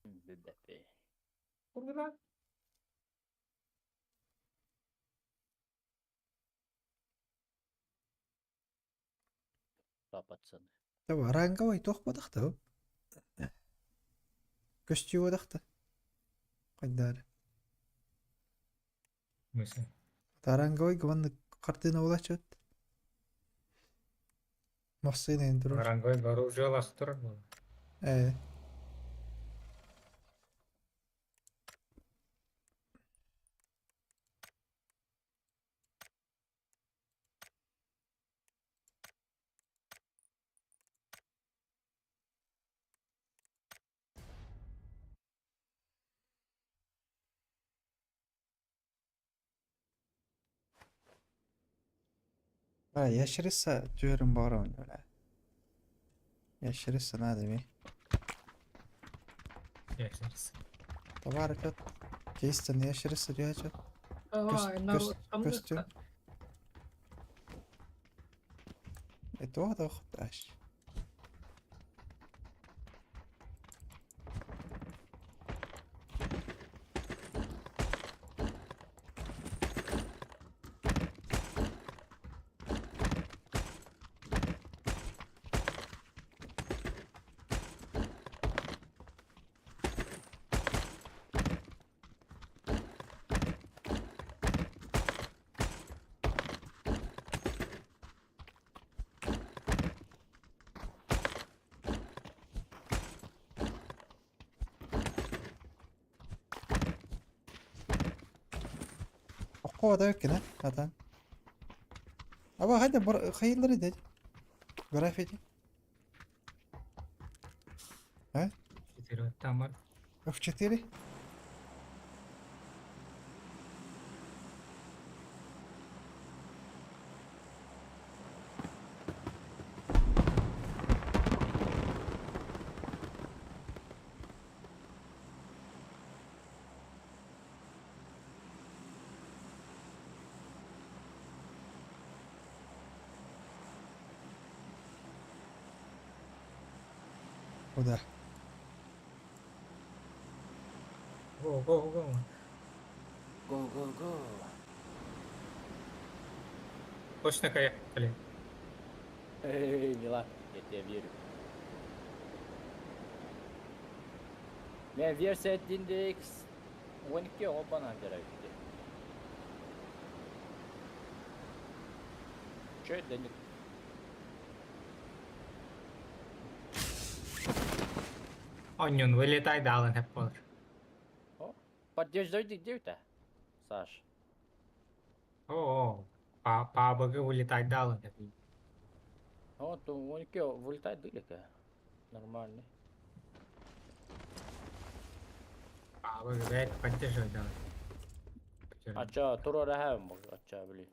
Бэбэпэ. Кургула. Да, пацаны. Таба ранговый туох бодахта. Көстүү бодахта. Хайдар. Мысли. Таранговый гванны картина улачат. Массыына эндурар. Ранговый оружие лахтыр. Э. А, ящерица түһэрин баҕарабын бля. Ящерица надо ми. Ящерица. Товар идет. Кейстен ящерица түһээчет. Давай, народ, Костюм. Это таш. Окко да өккенэ атан. Аба хайда бар хайыллар иде. Граффити. А? 4 тамар. F4. Куда? Го, го, го. Го, го, го. Точно каяхали. Эй, Мила, я тебе верю. Мен версия 1.x 12 обана беребити. Че это не... Оньон вылетай далын хеп болар. О, поддерживай где это? Саш. О, па пабыгы вылетай далын хеп. О, то 12 вылетай дылика. Нормальный. Пабыгы бэт поддерживай далын. Ача, тура рэхэм бу. Ача, били.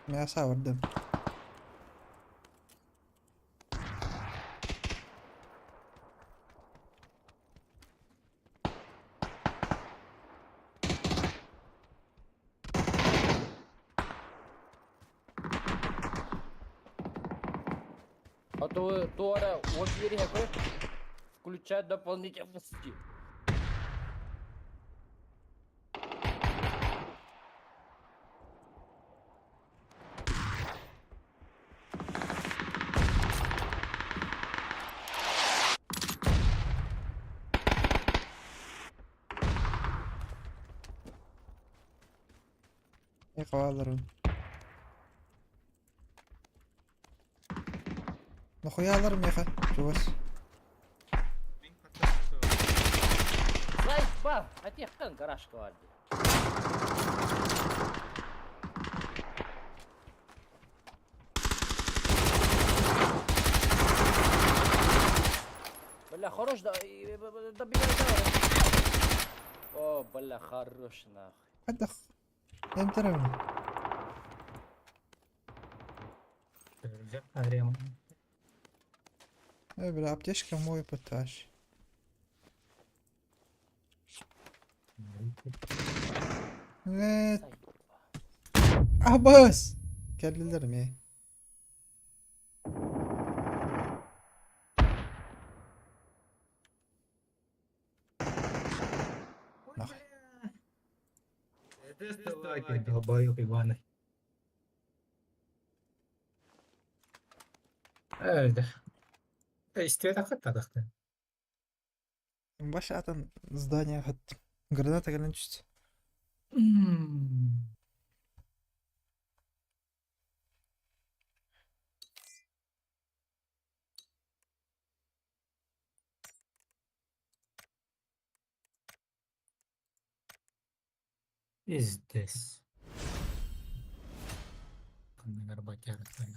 Мясо бардым. А то тура вот двери включать дополнительности. Мехаларын. Нахуялар меха, чугас. Заебал! Атехтан гаражка бар дии. Бля, хорош, да, добивай, давай. О, бля, хорош, нахуй. Хайдах? Эмтэрэмин. Арема. Э, бля, аптечка мой поташ. Нет. Абас! Кэллилэр эмиэ. Нахуй. Долбоёб Иваны. Өлдө. Истибэтэххит тадахты. Баш атын здание хат. Граната кэлэн түстэ. Is this? Ханныгар батярыттан.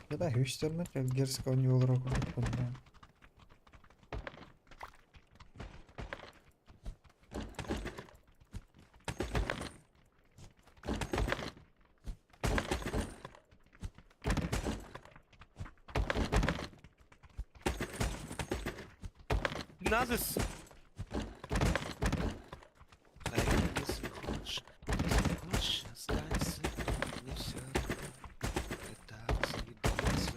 Да, Хьюстон, Герского не олорор. Назис! Если хочешь, если хочешь, останься, мне все равно. Я так заебался.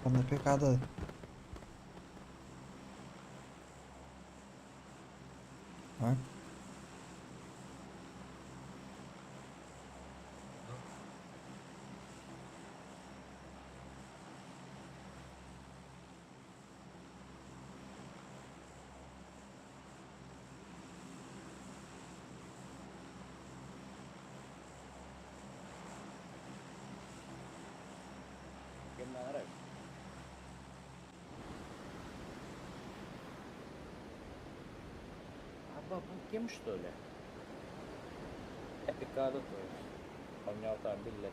Онно ПК-да А? Кимнән Аба, бу кем что ли? Эпикада то есть. Поменял там билет.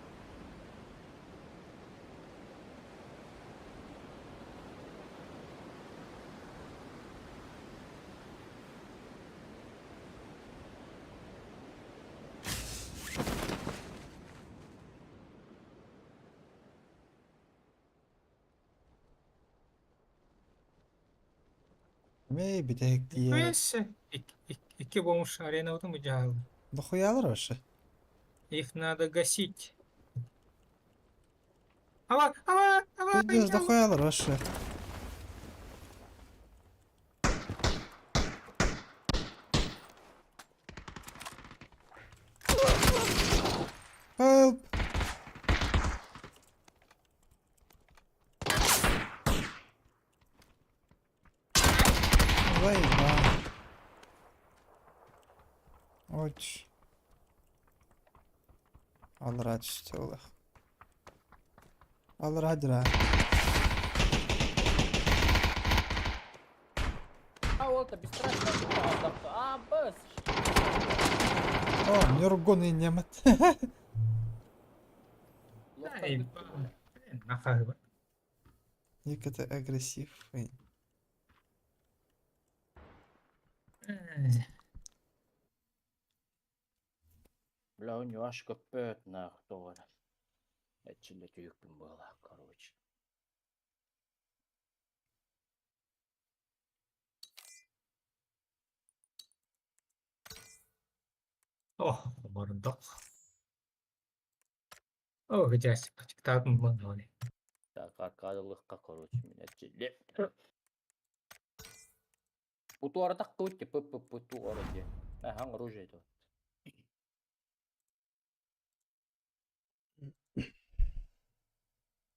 Мэй бүтэһик тиийэ. Өссө икки бомж аренабытын быдьаалла. Дохуялар вообще. Их надо гасить. Ава, ава, ава, Пиздец, дохуялар вообще. Help! Заебал. Очень. Аллараа түстэ олох. Аллараа дьараа. А вот, бесстрашно. А, бас. О, Нюргун и немет. Нахай. Ник это агрессив. Бля, у него аж копет нахуй тоже. Эчиле түйүкпүн буола, короче. О, мордок. О, где чиктабын мын. Так, аркадылыкка, короче, мен эчиле. Бутуардак кут, п п п туара де. Аха, оружие это.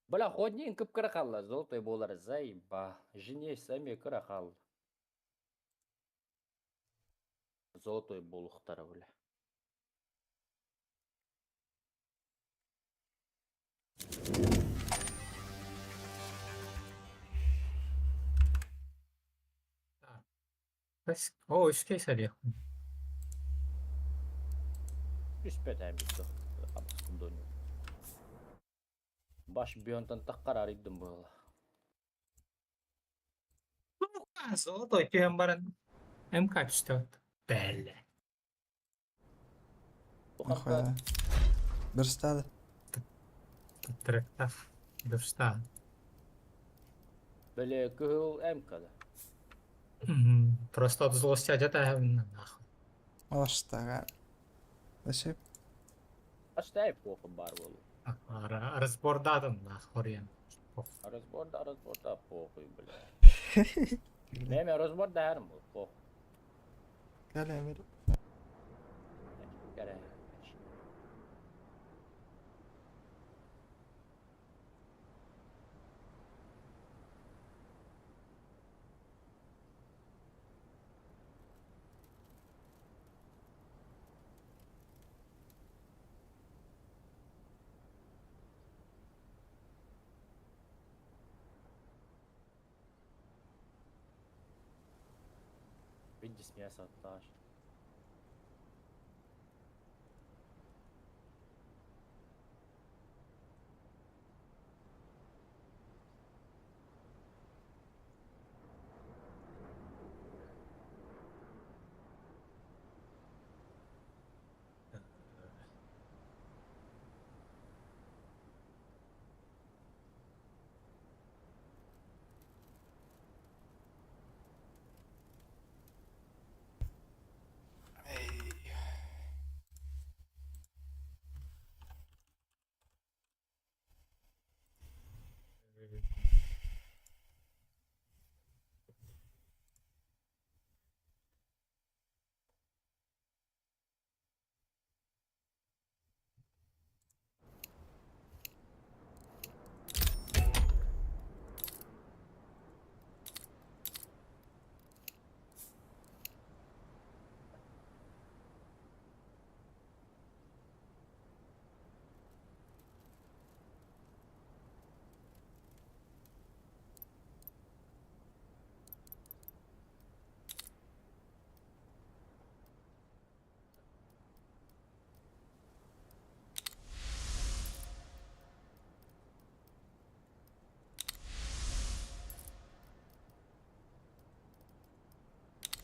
Бля, ходнин кып кырахалла, золотой болар, заеба. Жене сами кырахал. Золотой болухтара, бля. О, үскей сәле. Үспет әмбит Абыстын. Баш бионтан таққар аридым было. Золотой түһэн баран МК түстэ. Бәле. Нахуя. Берстады. Тректав. Дұрыста. Бля, кыһыл МК-да. Просто от злости одета нахуй. Аштага. Вообще, Аштай похуй бар болу. Разбордадым нахуй. Разборда, разборда похуй, бля. Неме разборда әрім бұл, похуй. Кәләмер. Кәрә. Видишь, мясо отташ.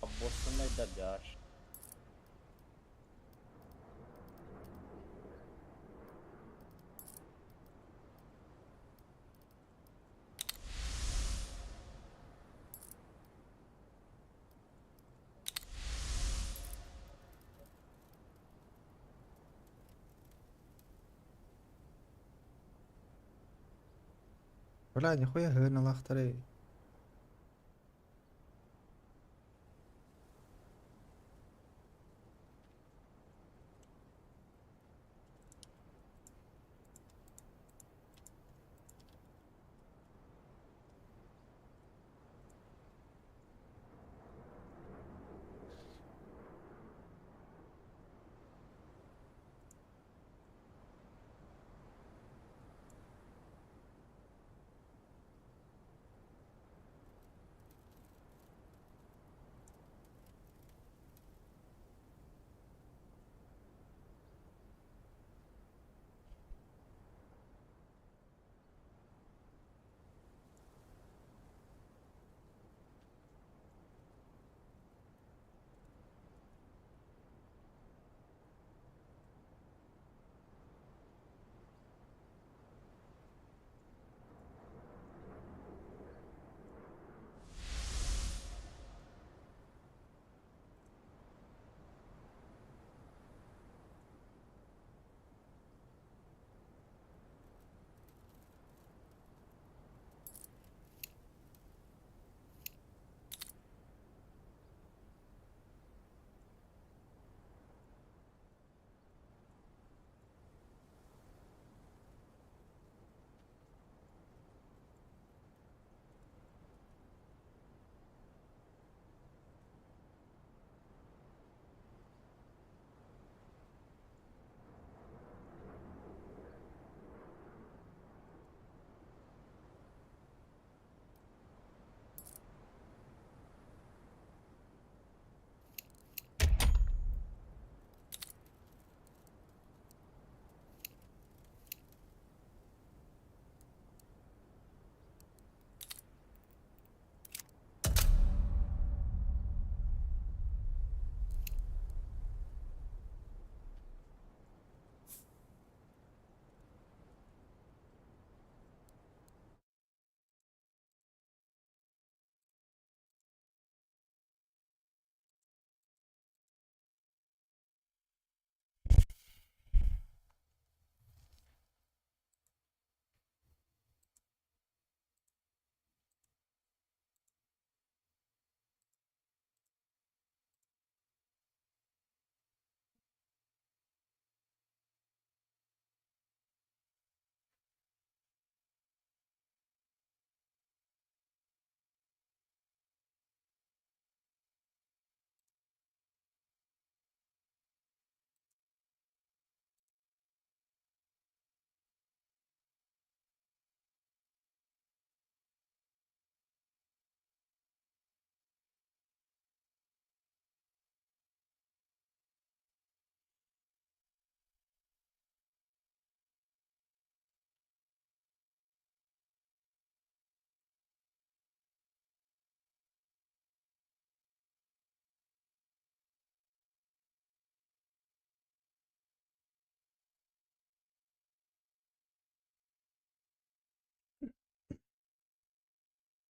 Обоссанный дадяш. Бля, нихуя гына лахтары.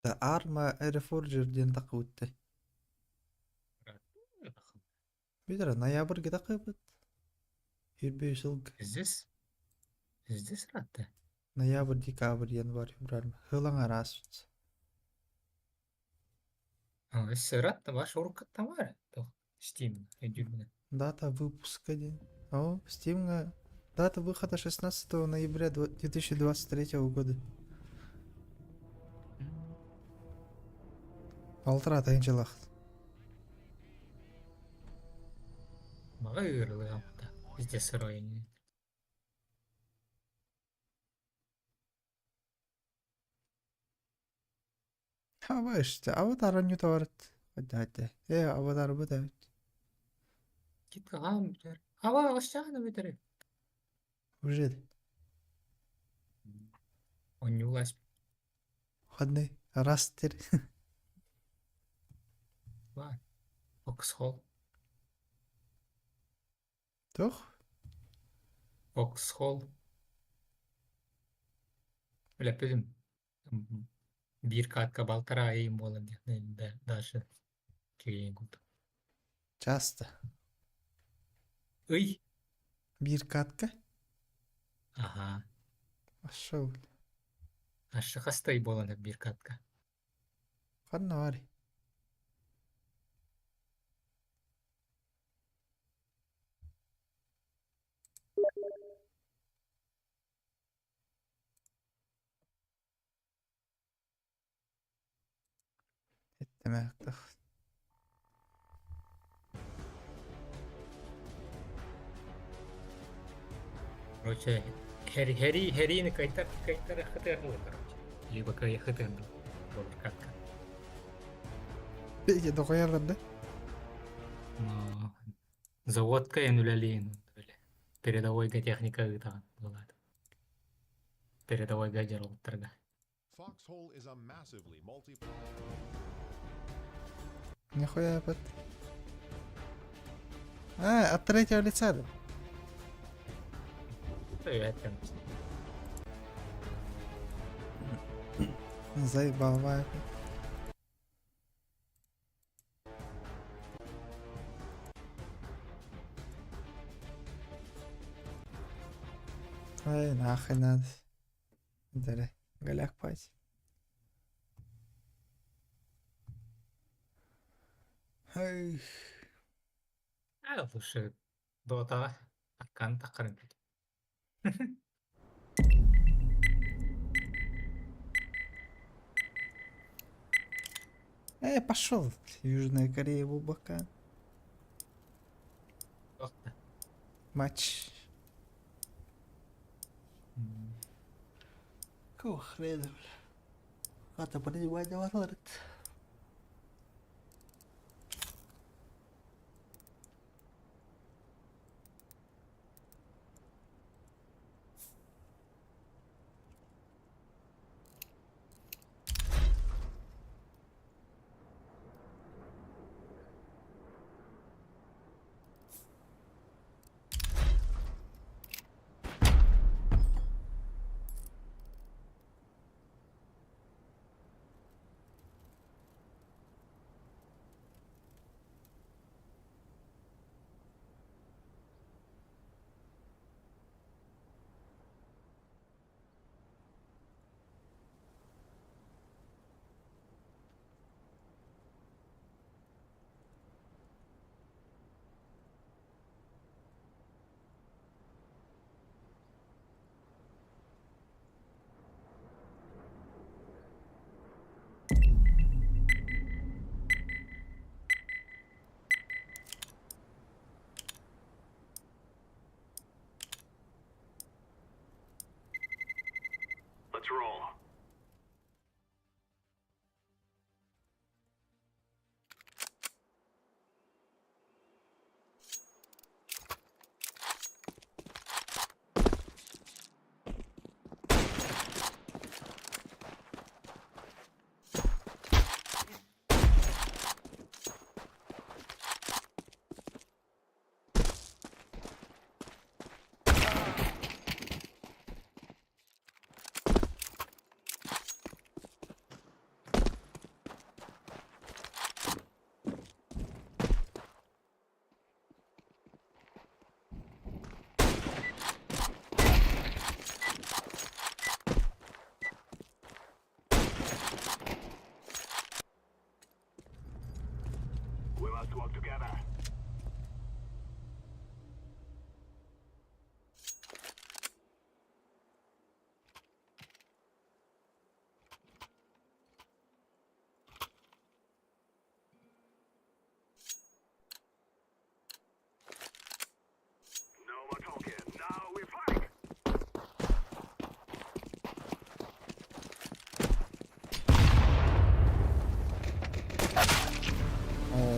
Arma Reforger диэн таххыбыттай. Бүтэрэ ноябрьга таххыбыт. Сүүрбэ сылга. Здесь? Здесь рад Ноябрь, декабрь, январь, февраль. Хылаң араас. Сырат ваш уруккаттан баар Steam өйдүүрбүнэн. Дата выпуска день. О, Steam дата выхода 16 ноября 2023 года. Полтора тыһыынчалаах. Маҕа ыарылыамта. Везде сырой ини. Аба işte аватар оонньуута барыт. Хадда Э аватар бу да Кит аҕам бүтэр. Аба аҕысчаана бүтэр. Уже Онньуулас Хадны растер. баар. Foxhole. Туох? Foxhole. Билэппитим. Биир катка балтараа ыйым буолан диэн дальше кириэн курдук. Часто. Ый. Биир катка? Аха. Пошел. Ашы хас ый буолан биир катка. Ханна баарый? Этtemэхтэх. Короче, Хэри Хэри Хэрини кайтар кайтар хытырды, короче. Либо кай хытырды. Был катка. Бэйэ доҕойалар да? Но заводка эн үлэлиин передовойга техника ыытаҕын буолаат. Передовойга дьарылыттарга. Foxhole is a massively multi Нихуя под. А, от третьего лица да? Өйөттем. Заебал вайп. Ай, нахуй надо. Дали, голяк пать. Ай. А лучше Дотаҕа аккаан таххарын Пошел. Южная Корея Бубака. Матч. Какого хрена, бля? Хата принимать варварит.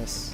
Nice. Nice.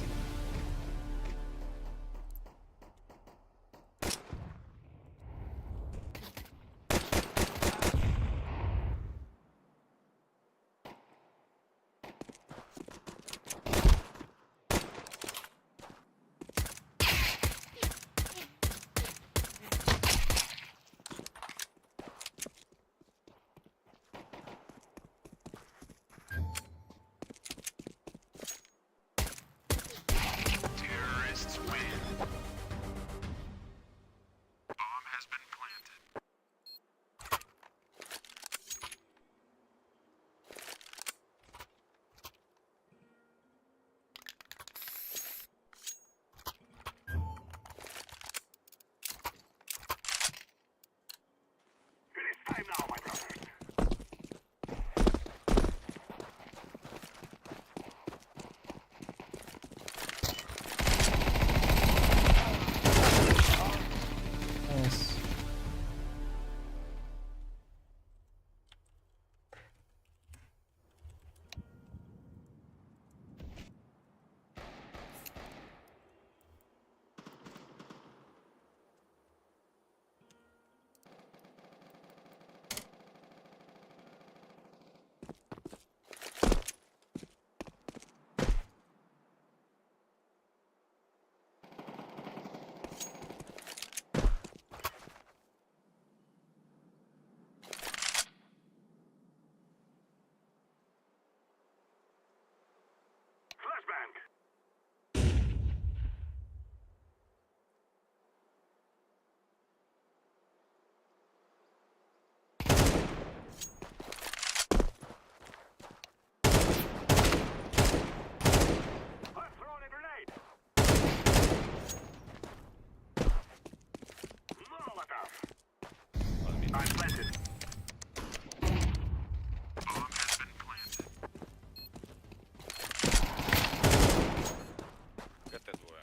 КТ двое.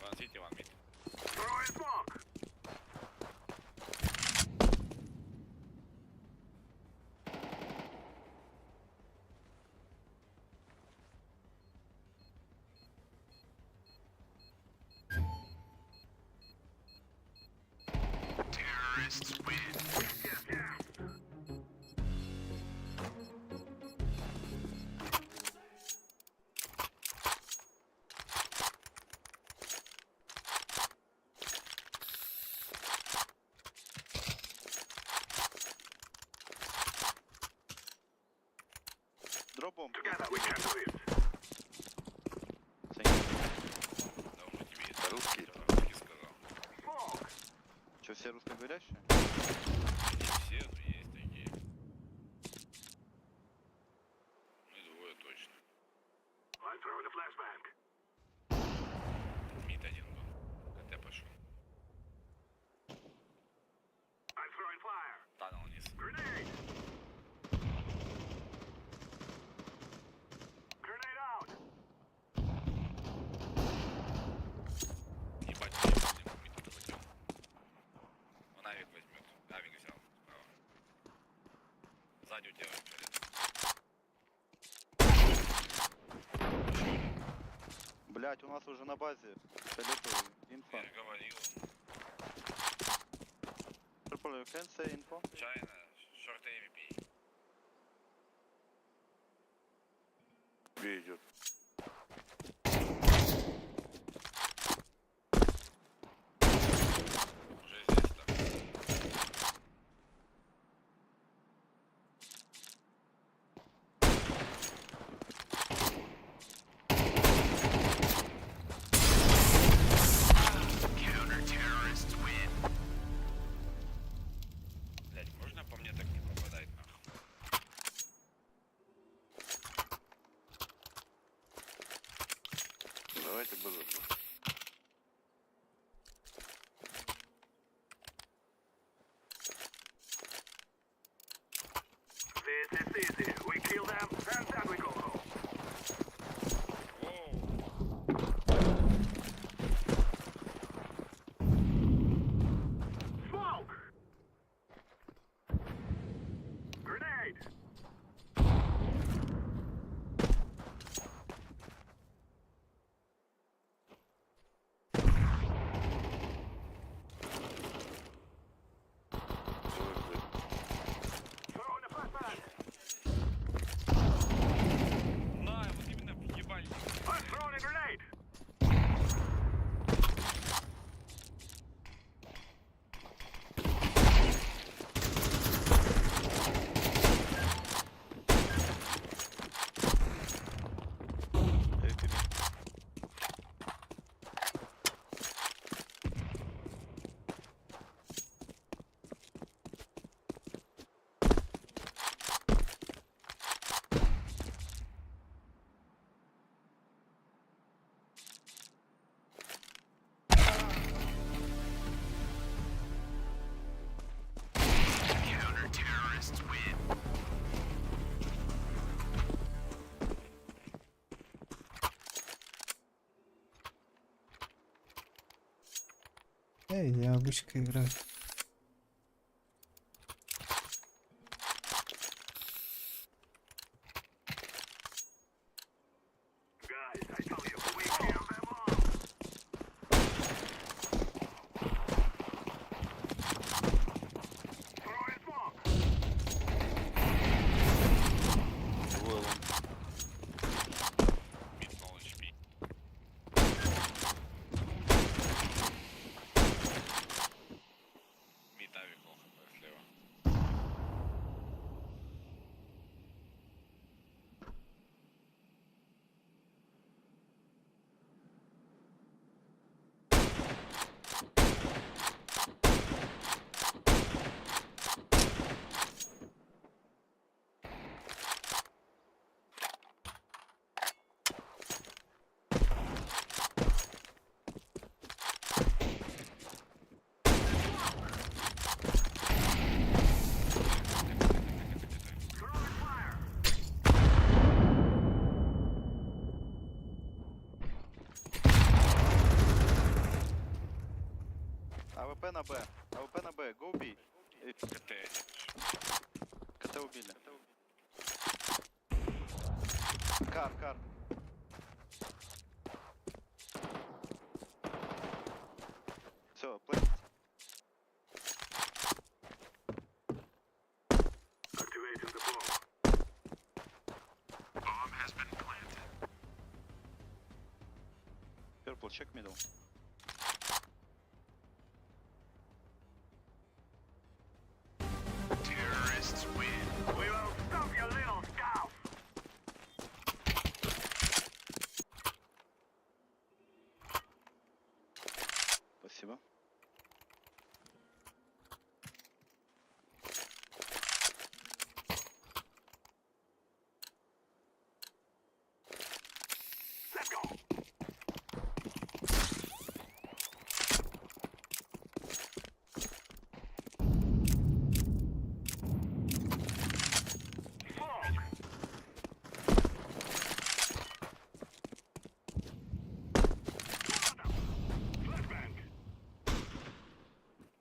Ван Сити, ван мид. Drop bomb. Да он же тебе это Русский. русский сказал. Че, все русскоговорящие? Не все, но есть такие. Мы двое точно. Мид один был. КТ пошел. Tunnel вниз. Ебать, ебать, мид полетел. Он авик возьмет. Авик взял. Справа. Сзади у тебя фиолетовый. Блять, у нас уже на базе. Фиолетовый. Инфа. Я же говорил. Purple, you can say info? China, short AVP. Б идет. Уже здесь там. Блять, можно по мне так не попадать нахуй? На, вот именно в ебальник. Эй, я обычка играю. Двое long. Mid low HP. Mid авик low HP слева. АВП на Б. АВП на Б. Go B. КТ. КТ убили. Car, car. Все, play. Purple, check middle. Спасибо.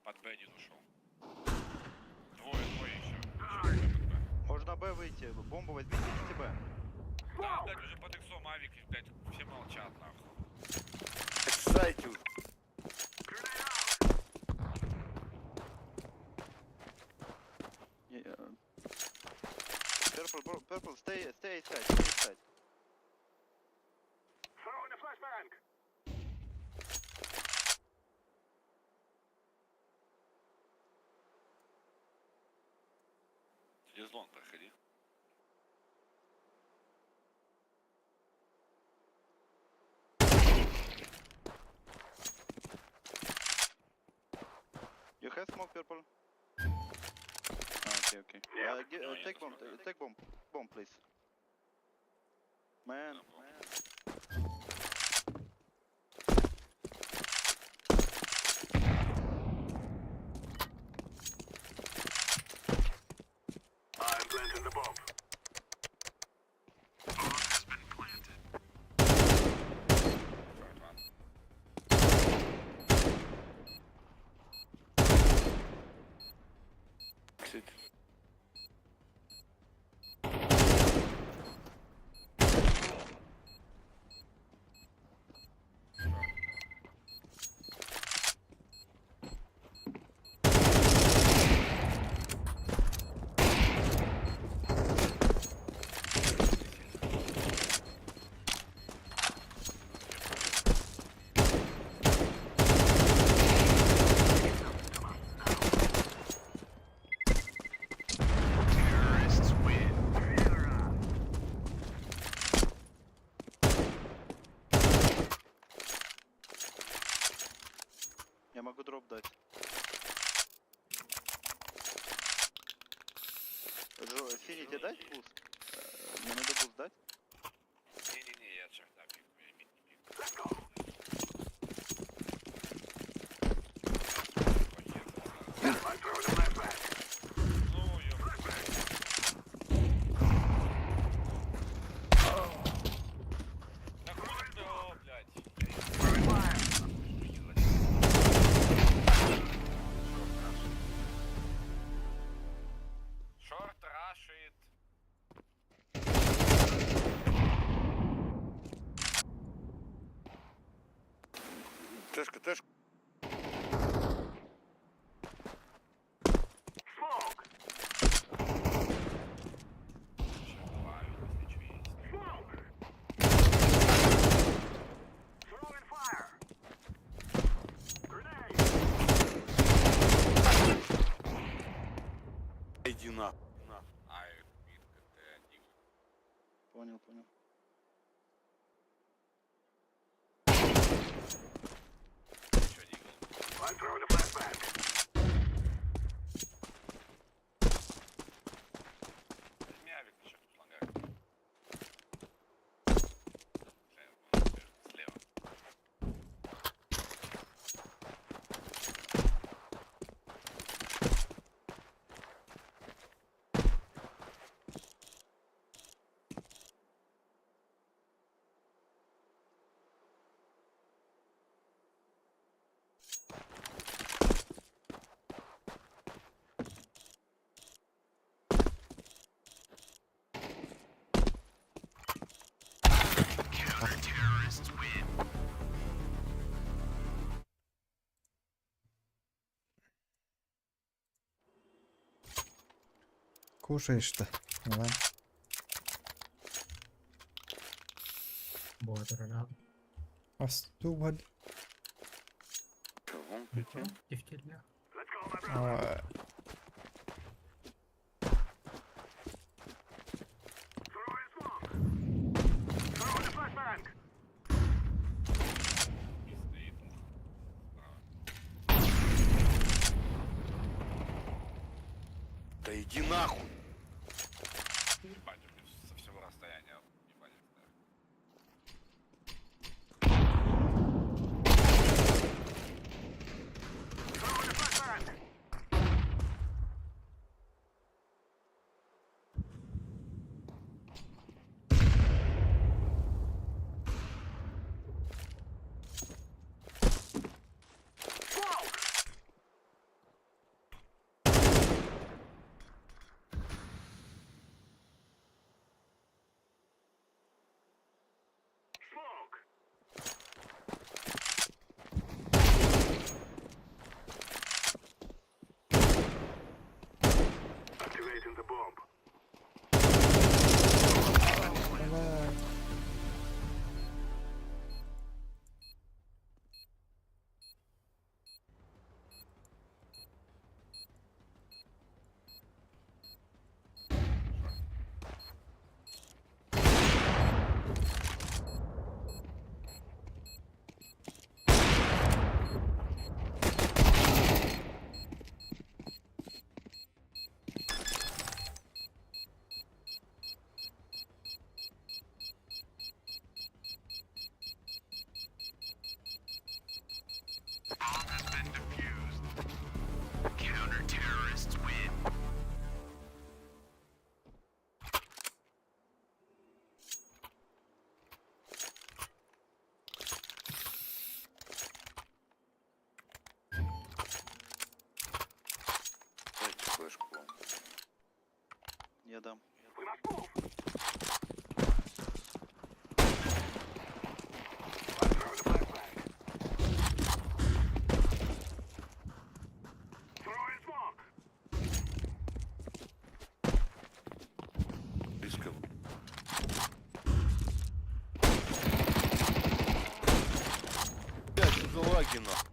Под Б один ушел. Двое, двое еще. Еще двое под Б. Можно Б выйти. Бомбу возьмите, идите Б. Да, блядь, уже под иксом авик, блядь, все молчат, нахуй. Excite Не, Purple, bro, purple, stay, stay inside, stay inside. Через long проходи. You have smoke, purple? Ah, okay, okay. No, yeah, Take that's bomb, not good. take bomb, bomb, please. Man, No bomb. man. могу дроп дать. Джо, Синий, тебе дать буст? Мне надо буст дать? Не-не-не, я шахта пику, я мид не пику. Ну, ёп. Да хуй ты, блядь. Шорт рашит. Тэшка, тэшка. Еще два, если что есть. Иди на. Ай, мид, КТ, дигл. Понял, понял. Еще дигл. Возьми авик еще тут лагает. Бля, вон, слева. Кушаешь-то. Ладно. Бодрана. Астубаль. Тефтельня. А, И стоит. Справа. Да иди нахуй. Ебать, у меня со всего расстояния. Ебать, да. давай. Дайте флешку вам. Я дам. Близко. Блядь, что за лаги нахуй?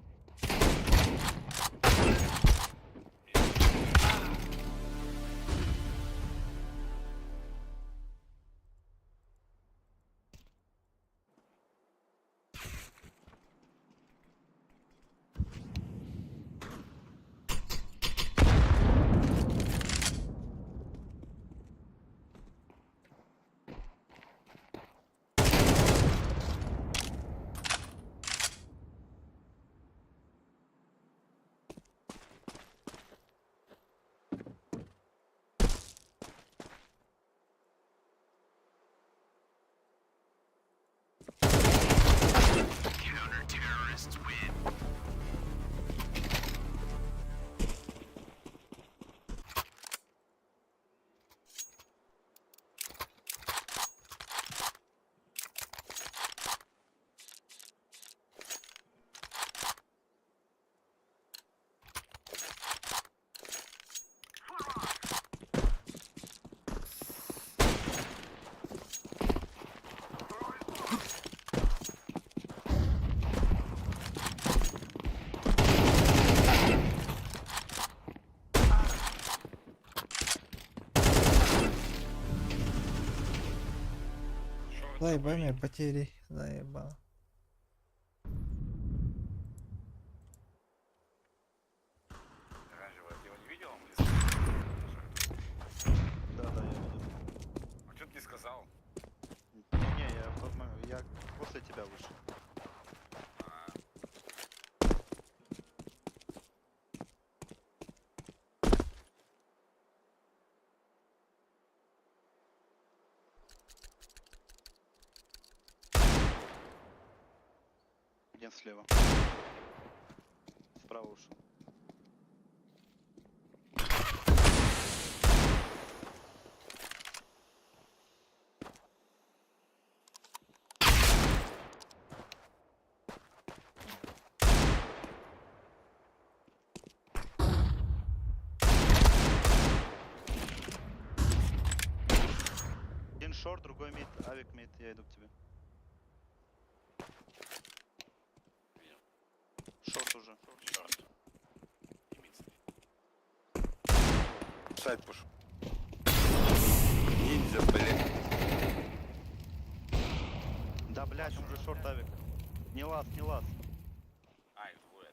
Заебали потери, заебал. Оранжевый, ты его не видел? Он близко. Да, да, я видел. А что ты не сказал? Не-не, я в тот момент, я после тебя вышел. Один слева. Справа ушел. Один short, другой mid, авик mid, я иду к тебе. Short уже. Short. И mid стоит. Site push. Ниндзя, блин. Да, блять, он же short авик. Не last, не last. А, их двое.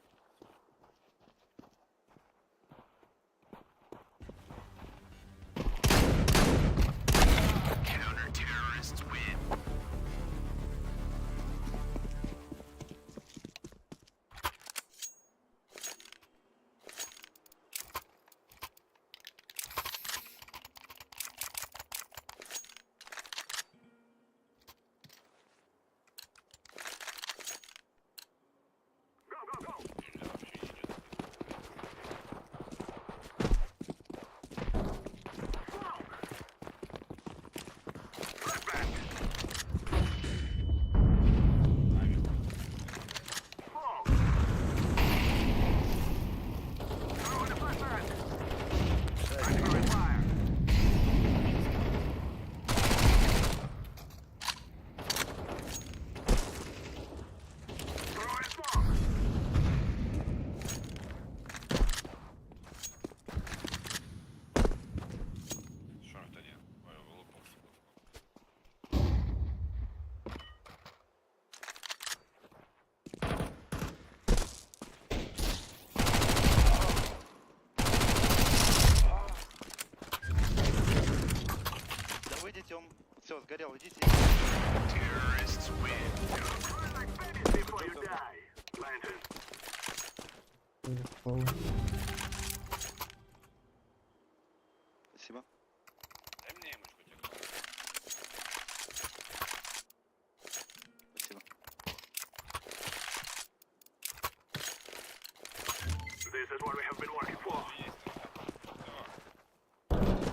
Short один. Ой, вылупался. Да выйдите, он... Все, сгорел, идите. Спасибо. Дай мне эмочку тебе. Спасибо.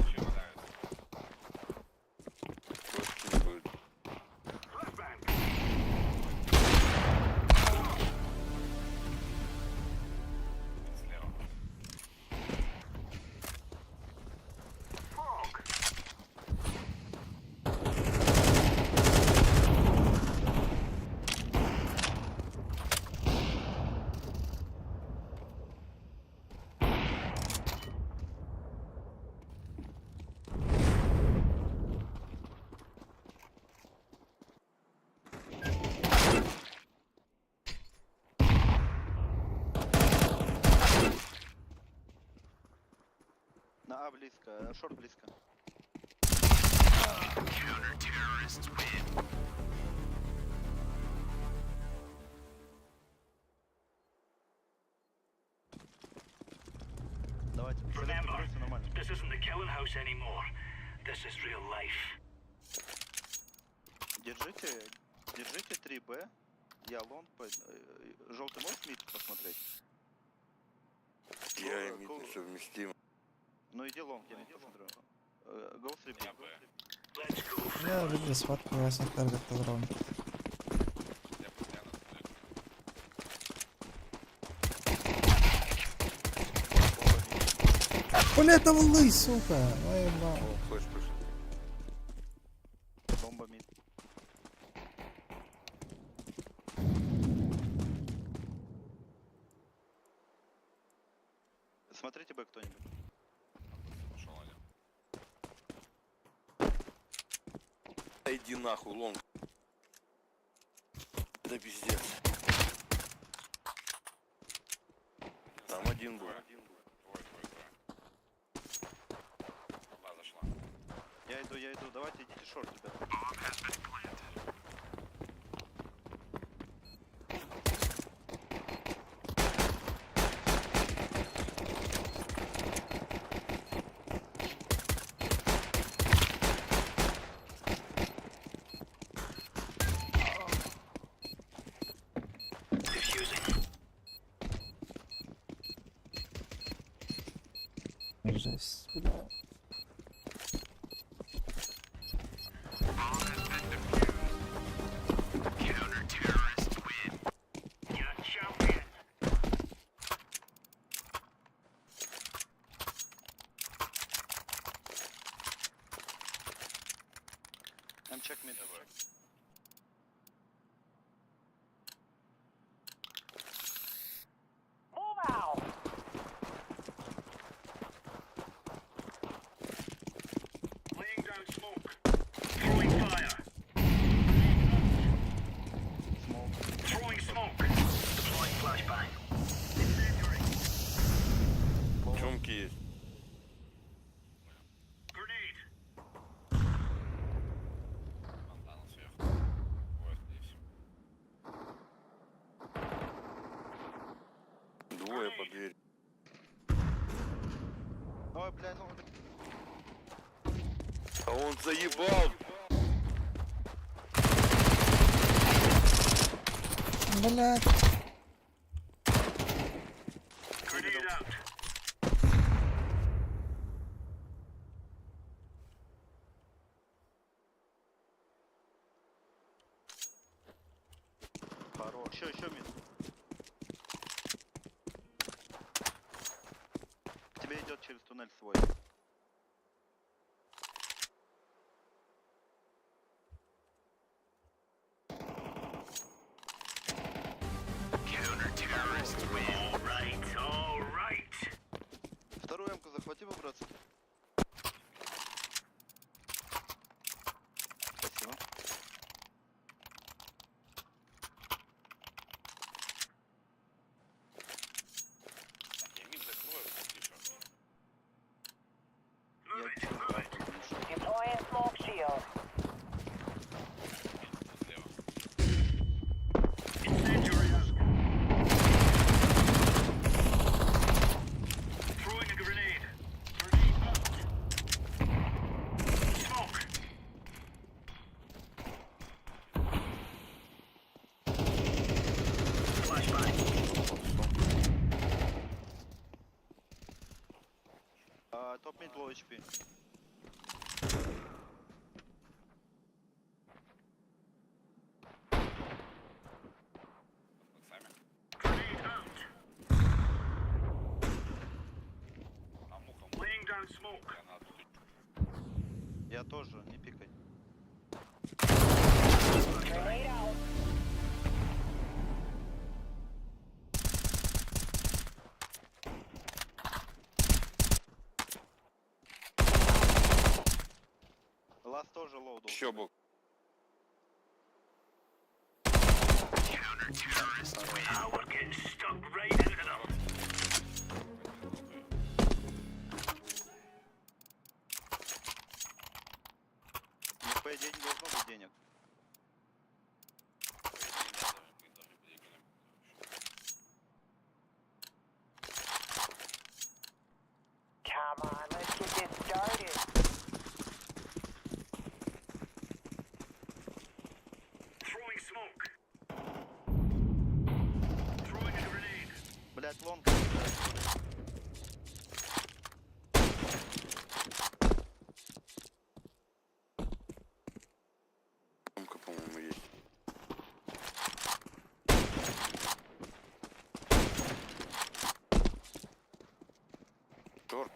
Еще валяются. Флешки будет. Слева. На А близко, short близко. Давайте, пистолет прикрой, всё нормально. This isn't the killing house anymore. This is real life. Держите, держите 3Б. Я long, желтый можешь mid посмотреть? Я и Go, mid go. несовместим. Ну иди long, я mid посмотрю. Go 3B. Я Б. Я видел схватку красных таргет раунд. Я постоянно смотрю. Бля, это валы, сука! Ой, ма. О, flash пришел. Бомба mid. Смотрите бы кто-нибудь. Пошел один. Да иди нахуй, long. Да пиздец. Там один был. Двое, двое, двое. Бомба зашла. Я иду, я иду. Давайте идите short, ребята. Жесть, бля. I'm check mid. Чумки есть. Бандана сверху. Двое здесь. Двое под дверь. Ой, бля, ну... А он заебал! Блядь. Хорош. Еще, еще mid. К тебе идет через туннель свой. Вторую эмку захвати по-братски. Спасибо. Так, я mid закрою, ты short. Я Deploying smoke shield. Слева. А, top mid low HP. Под боксами. А муха, муха. Я на одну точку. Я тоже, не пикай. Grenade out. Last тоже low должен. Еще бок. Ну, по идее, не должно быть денег. По идее, да, мы должны были экономить вообще. Come on, let's get this started. Тёмка, по-моему, есть. Шорт.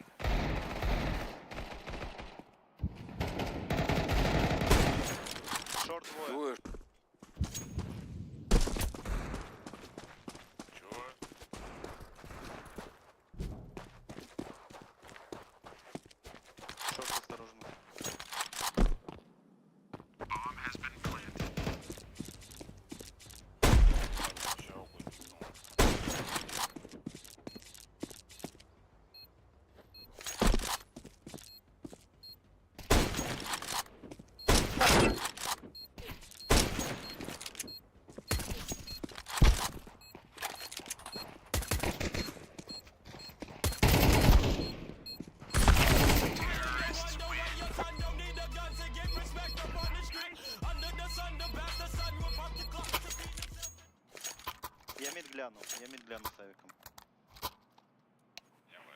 Шорт двое. Двое. Чего? Шорт осторожно. Еще угол пикнул. Я мид гляну. Я мид гляну с авиком. Я В.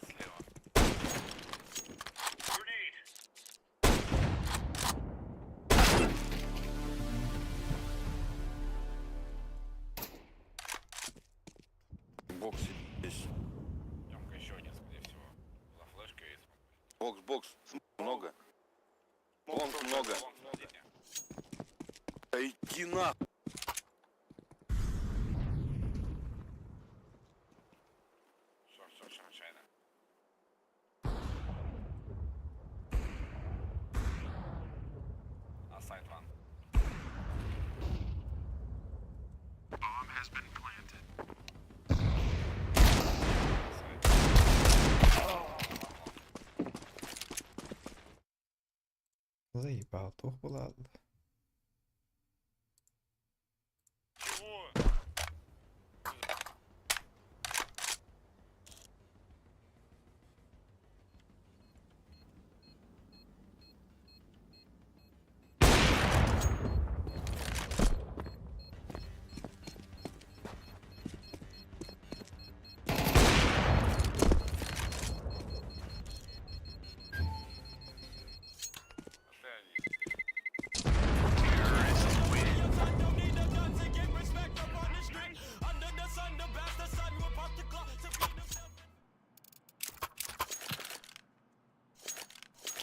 Слева. Бокс есть. Тёмка еще один, скорее всего. За флешкой и смог. Бокс, бокс. Много. Лонг много. Лонг, смотрите. Да иди на. Шорт, шорт, шорт, чайна. Асайд ван. Заебал, тух была. Чего?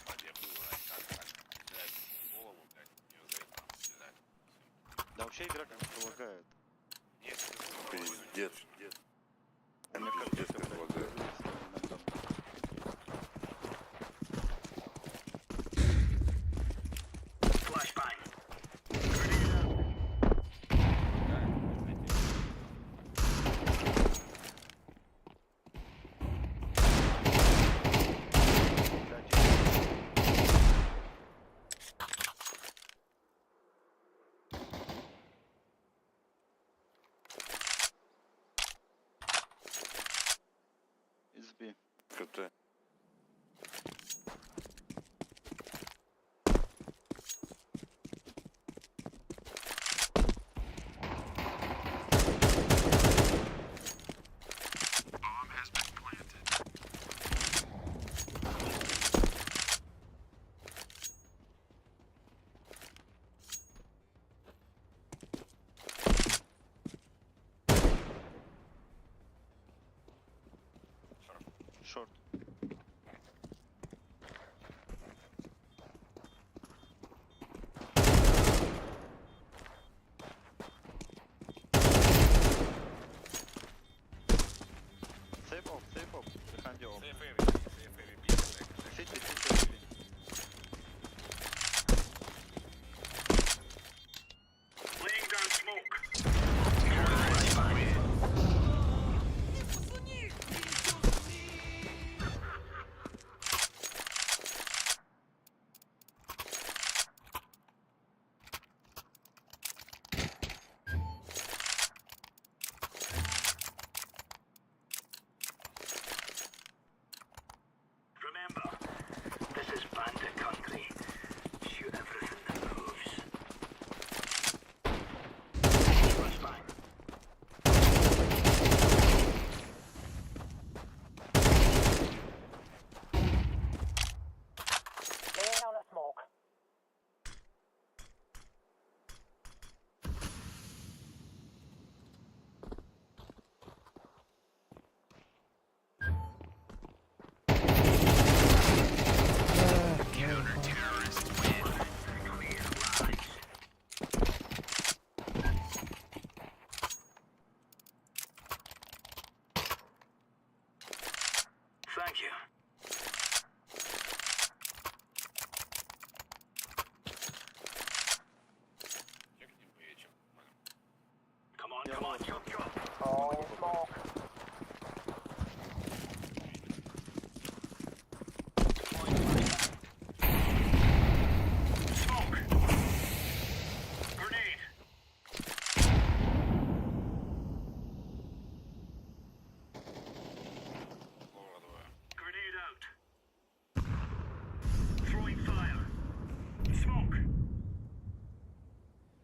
Воде было, так, так, блядь, голову, блядь, её заебал, блядь. Да вообще игра как-то лагает. Нет, Пиздец. У меня Пиздец, картинка, как блядь, лагает. грузится иногда. Блядь,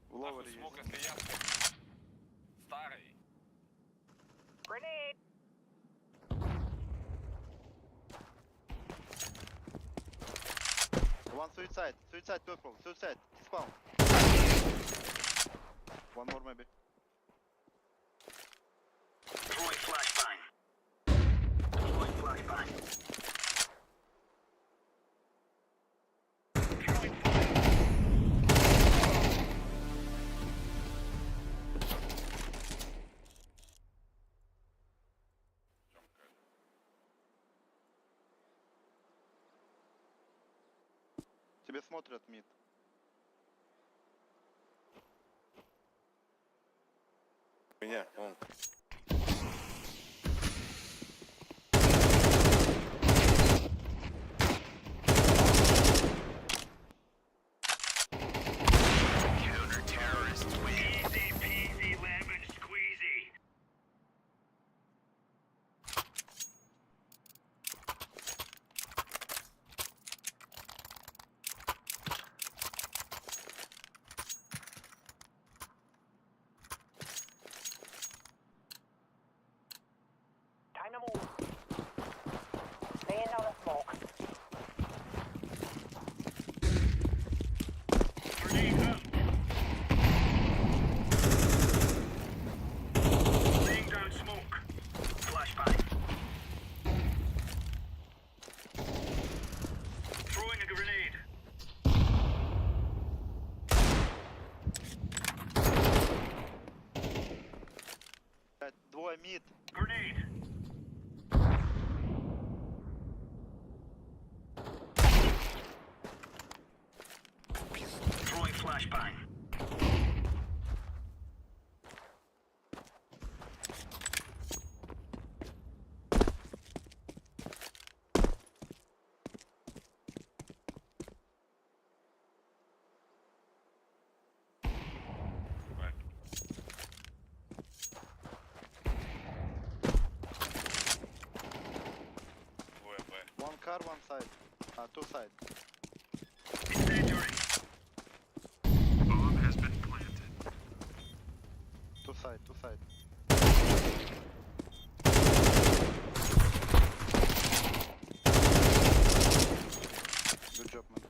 В ловере есть. Смог, если я старый. One suicide. Suicide purple. Suicide. Spawn. One more maybe. Тебе смотрят мид. Меня, он. Time to move. Laying down the smoke. Блядь, двое мид. Двое Б. One car, one side. Two side. Two side, two side. Good job, man.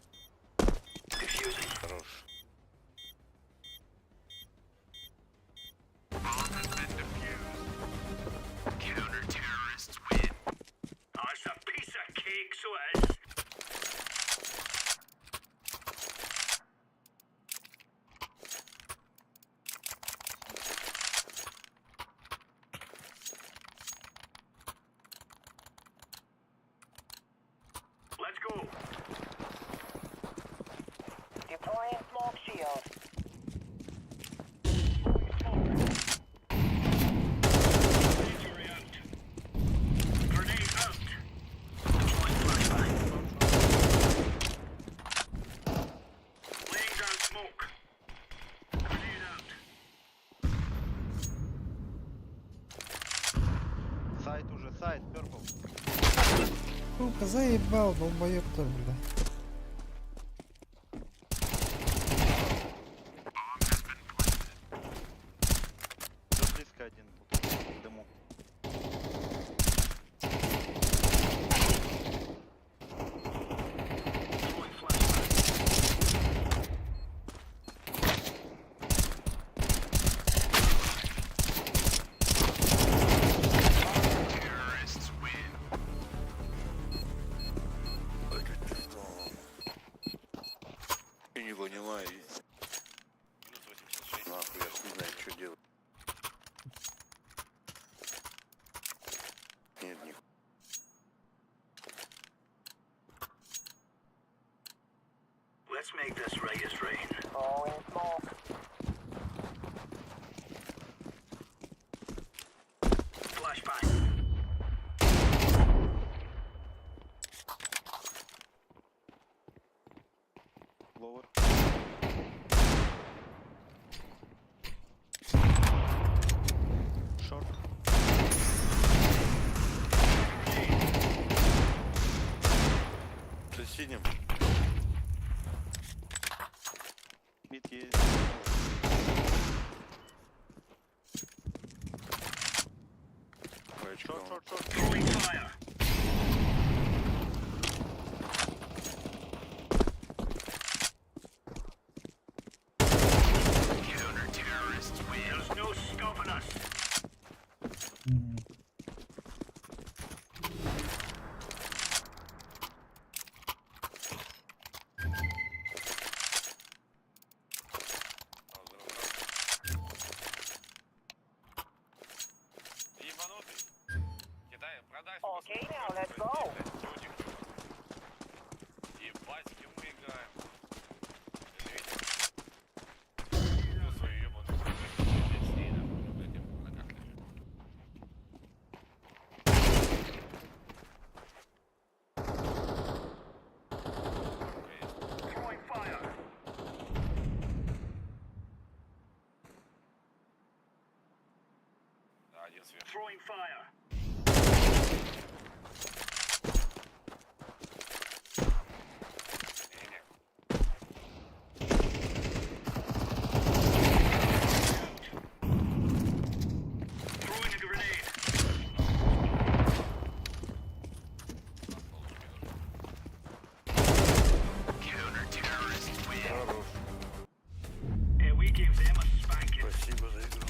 Хорош. Deploying smoke shield. Сайт уже, сайт, purple. Сука, заебал, долбоеб-то, бля. Уже близко один тут, в дыму. Я не понимаю. Минус 86. Нахуй, я хуй знает, что делать. Нет, нихуя. Throwing smoke. Ебанутый. Китай, продай. Окей, now let's go. Ебать, с кем мы играем. Ты видишь? Ну, свою ебаную блядь, с ней, нахуй, блядь, я на ногах лежу. Да, один сверху. Не-не. Хорош. Спасибо за игру.